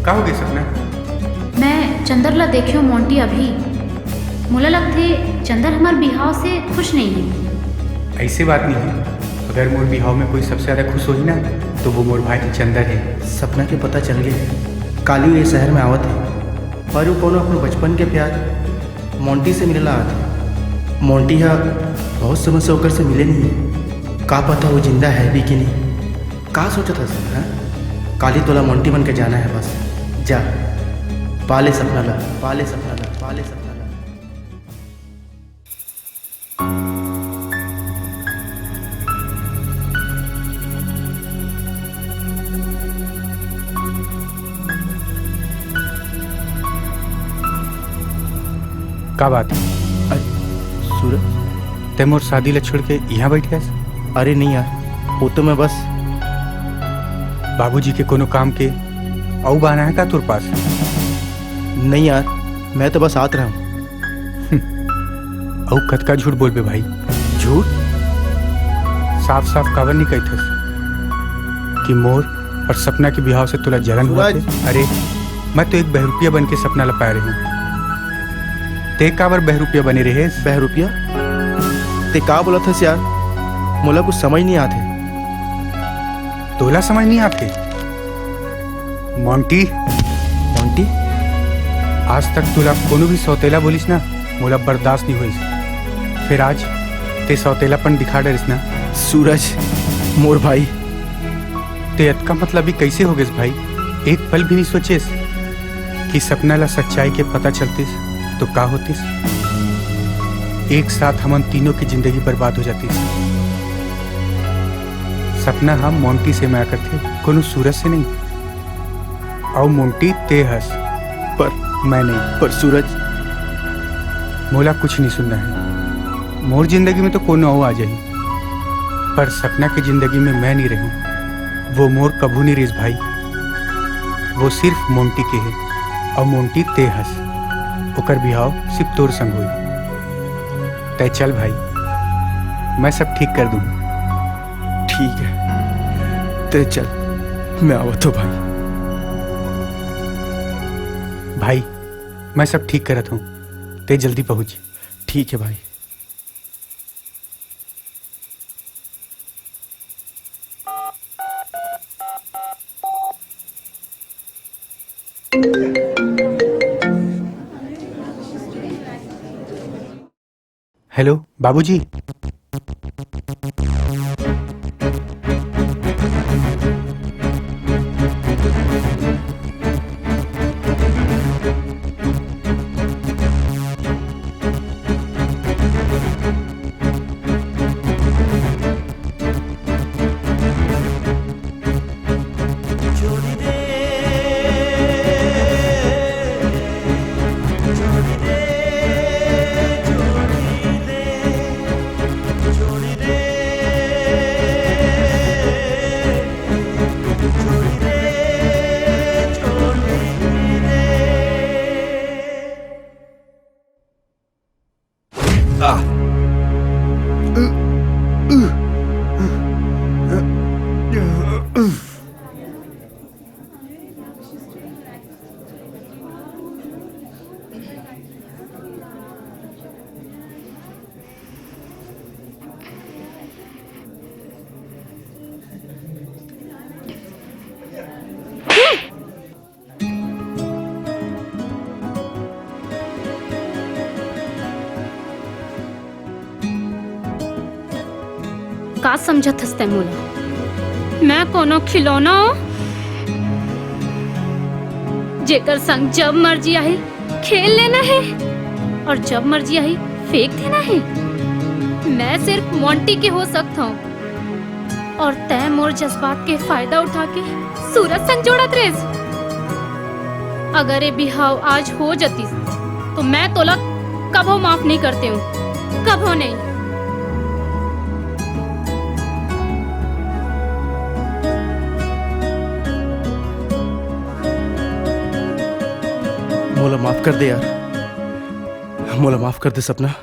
का हो गे सपना? मैं चंदर ला देखेंव मोंटी अभी। मोला लगथे चंदर हमर बिहाव से खुश नइ हे। अइसे बात नइ हे। अगर मोर बिहाव में कोई सबसे ज्यादा खुश होही ना, तो वो मोर भाई चंदर हे। सपना के पता चल गे हे। काली वो ये शहर में आवत हे अउ वो कोनो अपन बचपन के प्यार मोंटी से मिले ला आत हे। मोंटी ह बहुत समय से ओकर से मिले नइ हे। का पता वो जिंदा हे भी कि नहीं। का सोचत हस, हाँ? काली तोला मोंटी मन के जाना हे बस। जा, पा ले सपना ला, पा ले सपना ला, पा ले सपना ला। का बात? अरे, सूरज। तें मोर शादी ला छोड़ के इहाँ बैठ गयस? अरे नहीं यार, वो तो मैं बस बाबूजी के कोनो काम के अउ बहाना हे का तोर पास? नहीं यार, मैं तो बस आत रहूं। अउ कतका झूठ बोलबे भाई? झूठ? साफ साफ काबर नइ कहिथस कि मोर अउ सपना के बिहाव से तोला जलन होवत हे? सूरज। अरे, मैं तो एक बहरूपिया बन के सपना ला पाए रहेंव। ते काबर बहरूपिया बने रहेस? बहरूपिया? ते का बोलत हस यार? मोला कुछ समझ नहीं आत हे। तोला समझ नहीं आत हे? मोंटी। मोंटी? आज तक तोला कोनो भी सौतेला बोलिस ना, मोला बर्दाश्त नहीं होइस। फिर आज ते सौतेलापन दिखा डरिस ना। सूरज, मोर भाई। ते अतका मतलबी कैसे हो गेस भाई? एक पल भी नहीं सोचेस कि सपना ला सच्चाई के पता चलतिस तो का होतिस? एक साथ हमन तीनों की जिंदगी बर्बाद हो जातिस। सपना ह मोंटी से मया करथे, कोनो सूरज से नहीं। अउ मोंटी ते हस, पर मैं नहीं। पर सूरज, मोला कुछ नहीं सुनना है। मोर जिंदगी में तो कोनो अउ आ जाही, पर सपना के जिंदगी में मैं नहीं रहूं। वो मोर कभू नहीं रिस भाई। वो सिर्फ मोंटी के है, अउ मोंटी ते हस। ओकर बिहाव सिर्फ तोर संग होई। तय चल भाई, मैं सब ठीक कर दूं। ठीक है, ते चल, मैं आवत हो भाई। भाई, मैं सब ठीक करत हूँ, ते जल्दी पहुँच। ठीक है भाई। हेलो बाबूजी। का समझत हस तैं मोला? मैं कोनो खिलौना हो, जेकर संग जब मर्जी आही खेल लेना है और जब मर्जी आही फेंक देना है? मैं सिर्फ मोंटी के हो सकत हूँ। और तैं मोर जज्बात के फायदा उठा के सूरज संग जोड़त रेस। अगर ये बिहाव आज हो जतिस, तो मैं तोला कभो माफ नहीं करते हूँ, कभो नहीं। मोला माफ कर दे यार, मोला माफ कर दे सपना।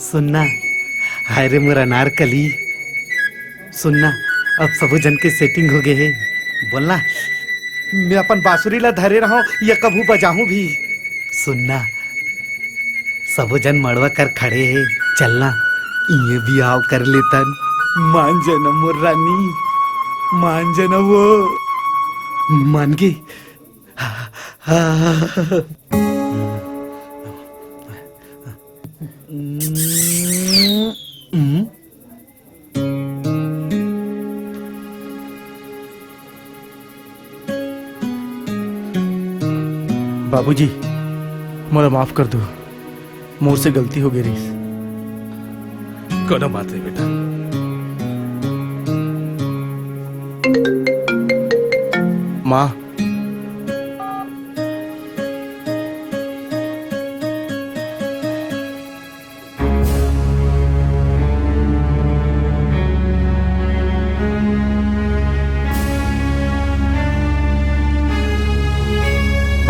सुनना, हाय रे मोर अनारकली। सुनना, अब सबो जन के setting हो गे हे। बोलना, मैं अपन बांसुरी ला धरे रहूं, ये कभू बजाहूं भी। सुनना, सबो जन मड़वा कर खड़े हे, चलना, इये बिहाव कर लेतन। मान जाना मोर रानी, मान जाना वो। मान गे। बाबूजी, मोला माफ कर दो, मोर से गलती हो गे रिहिस। कोनो बात नहीं बेटा। माँ,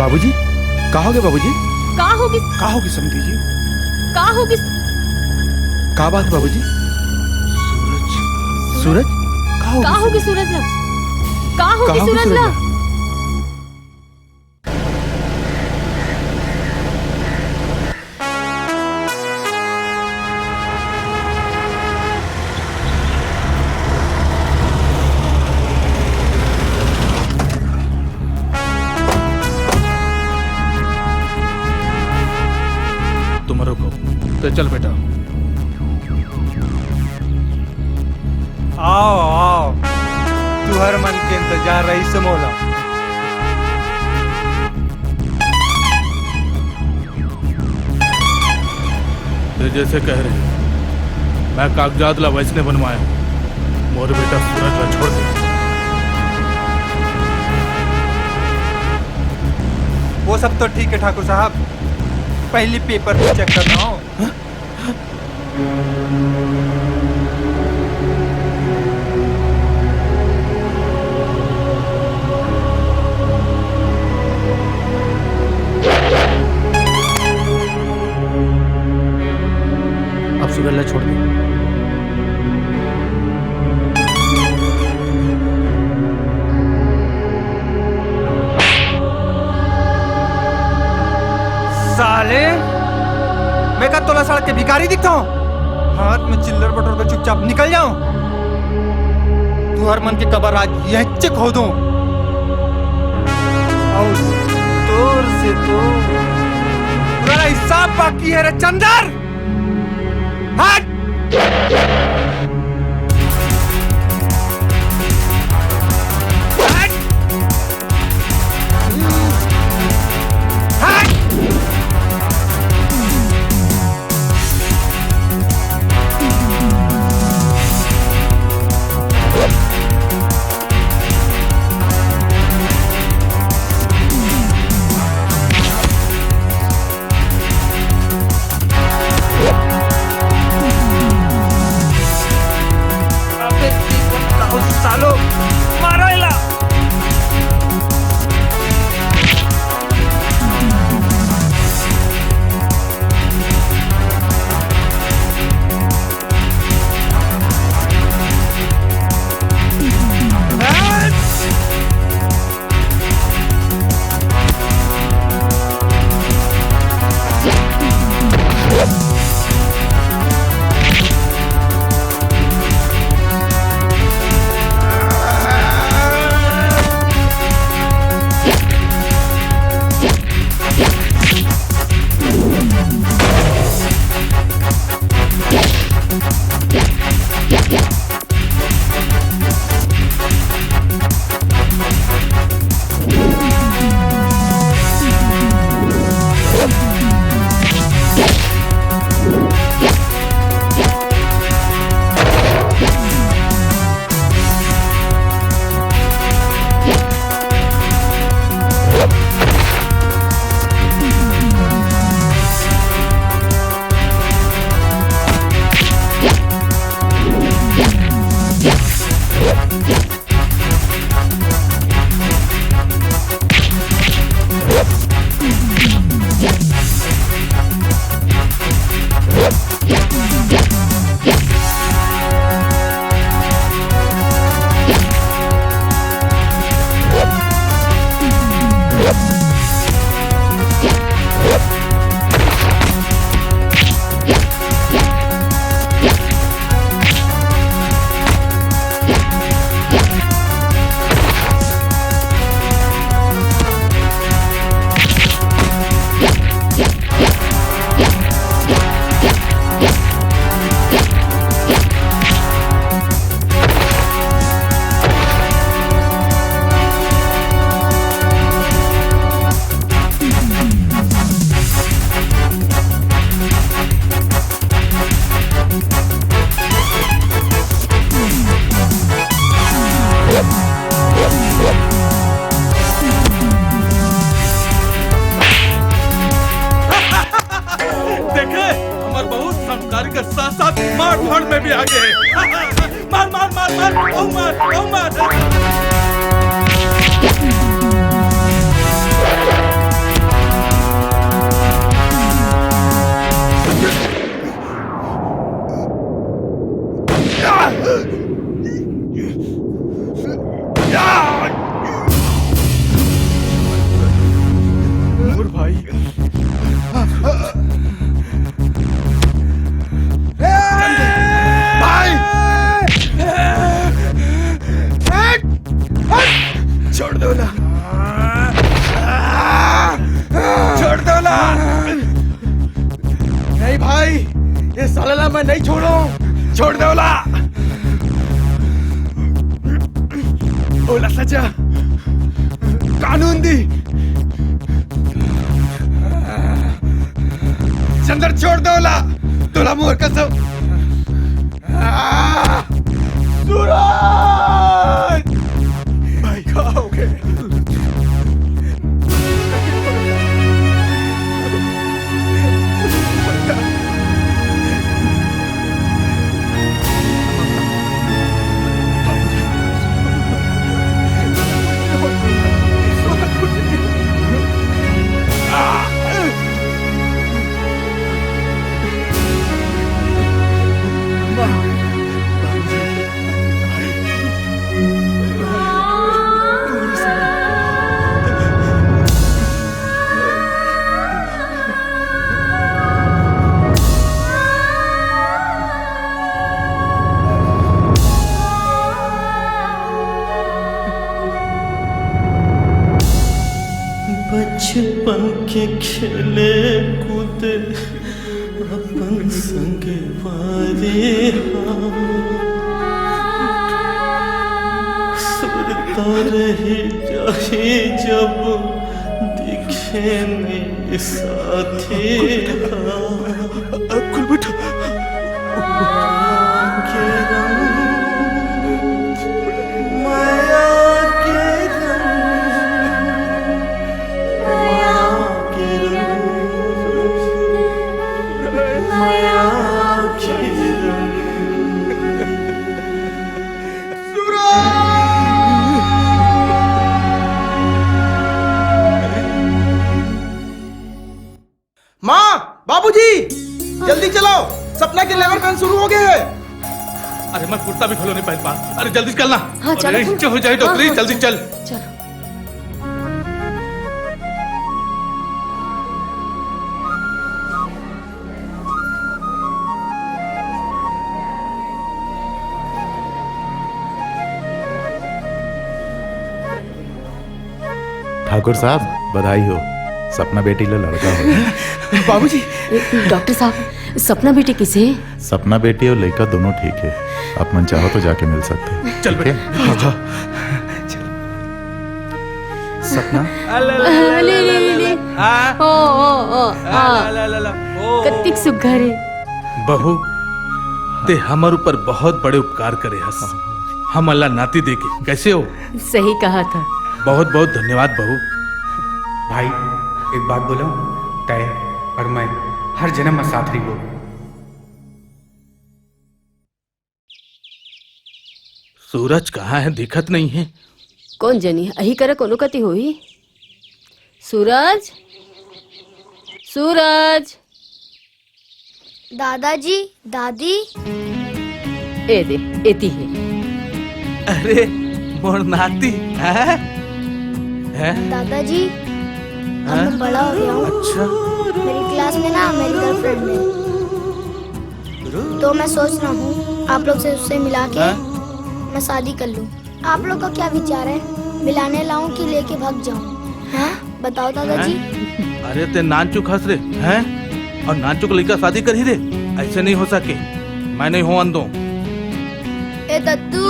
बाबूजी, का होगे बाबूजी? का होगे? का होगे समधी जी? का होगे? का बात हे बाबूजी? सूरज। सूरज? का होगे सूरज ला? का होगे सूरज ला? तुम रुको, तो चल बेटा। आओ, आओ, तुहर मन के इंतजार रहिस मोला। ते जैसे कहे रहे, मैं कागजात ला वैसने बनवाए हंव। मोर बेटा सूरज ला छोड़ दे। वो सब तो ठीक है ठाकुर साहब, पहली पेपर को चेक करना हो। अब सूरज ला छोड़ दे। साले, मैं का तोला सड़क के भिखारी दिखता हूँ? हाथ में चिल्लर बटोर के चुपचाप निकल जाओ। तुहर मन के कबर आज यहीं खोदूं। और तोर से तो पूरा हिसाब बाकी है रे चंदर। हट! हट! हट! अबे, सालो, मारो इला। देखे, हमर बहू संस्कारी के साथ साथ मार धाड़ में भी आगे है। मार, मार, मार, मार, ओ मार, ओ मार। भाई, छोड़ दो ना, छोड़ दो ना। नहीं भाई, ये साला ला मैं नहीं छोड़ूं। छोड़ दो ला। ओला सजा, कानून दी। चंदर, छोड़ दो ला। तोला मोर कसम। सूरज! भाई, का हो गए? बचपन के खेले कूदे अपन संगवारी हा। सुरता रही जाही जब दिखे नहीं साथी हा। माँ, बाबूजी, जल्दी चलो, सपना के लेबर पेन शुरू हो गए हैं। अरे, मैं कुर्ता भी खोलो नहीं पहन पा। अरे, जल्दी चलना। हाँ, चलो, अरे, चलो। हो जाए तो हाँ, please, हाँ, जल्दी चल। चलो। ठाकुर साहब, बधाई हो, सपना बेटी ला लड़का हो। बाबूजी। डॉक्टर साहब, सपना बेटी किसे? सपना बेटी और लड़का दोनों ठीक है, आप मन चाहो तो जाके मिल सकते हैं। चल ठीक है? बेटा। हाँ, हाँ। सपना। ले, ले, ले, ले, ले, ले, ले। हाँ। ओ, ओ, ओ, हाँ। ले, ले, ले, ले। ओ। कतिक सुघर है। बहू, ते हमर ऊपर बहुत बड़े उपकार करे हस। हमन ला नाती देके, कैसे हो? सही कहा था। बहुत बहुत धन्यवाद बहू। भाई, एक बात बोलो, तय और मैं हर जन्म में साथ रहिबो। सूरज कहाँ है? दिखत नहीं है। कौन जनी, अही करा कोनो कति होही। सूरज, सूरज। दादाजी, दादी। ए दे, एती हे। अरे, मोर नाती, हैं? हैं? दादाजी, अब हाँ? मैं बड़ा हो गया हूँ। अच्छा। मेरी क्लास में ना मेरी गर्लफ्रेंड है, तो मैं सोच रहा हूँ आप लोग से उससे मिला के हाँ? मैं शादी कर लूँ। आप लोग का क्या विचार है, मिलाने लाऊं कि लेके भाग जाऊं? हाँ, बताओ दादाजी। हैं? अरे, ते नानचुक हस रे, हैं? और नानचुक लइका शादी करही रे? ऐसे नहीं हो सके, मैं नहीं होवन दूं। ए दद्दू,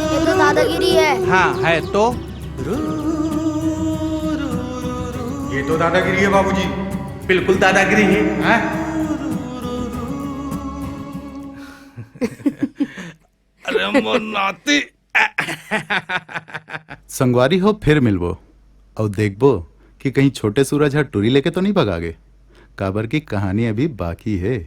ये तो दादागिरी है। हाँ, है तो। ये तो दादागिरी है बाबूजी, बिल्कुल दादागिरी है, हैं? अरे मोर नाती। संगवारी हो, फिर मिलबो अउ देखबो कि कहीं छोटे सूरज ह टुरी लेके तो नहीं भगागे, काबर कि कहानी अभी बाकी हे।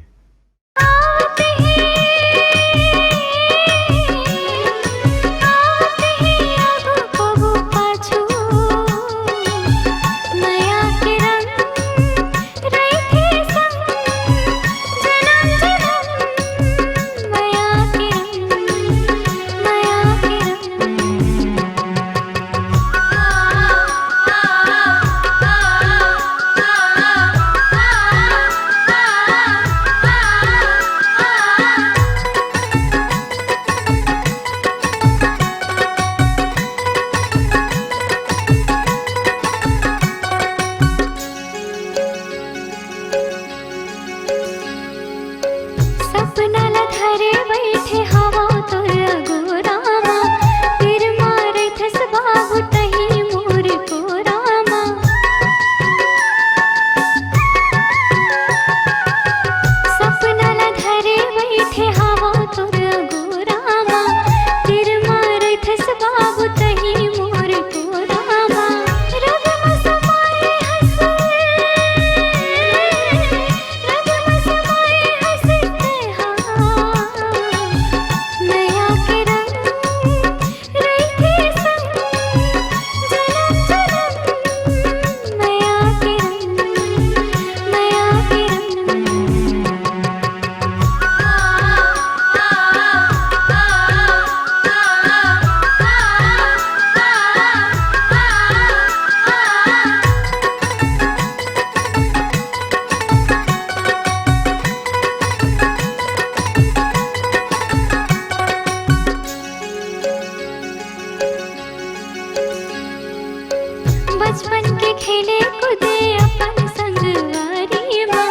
खेले कूदे अपन संगवारी मा,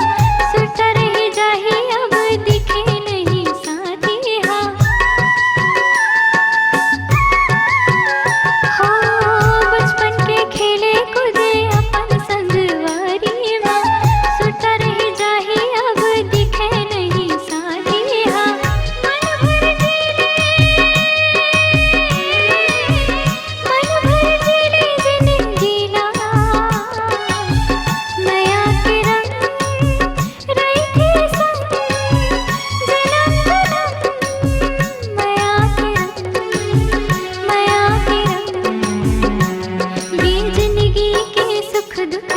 सुरता रहि जाही अब दिखे नहीं साथी हा। हो, बचपन के खेले कूदे अपन संगवारी मा, सुरता रहि जाही अब दिखे नहीं साथी हा। मन भर जी ले, मन भर जी ले जिनगी ला, मया के रंग रहिथे संग, जनम जनम मया के रंग, मया के रंग। ये जिनगी के सुख दुख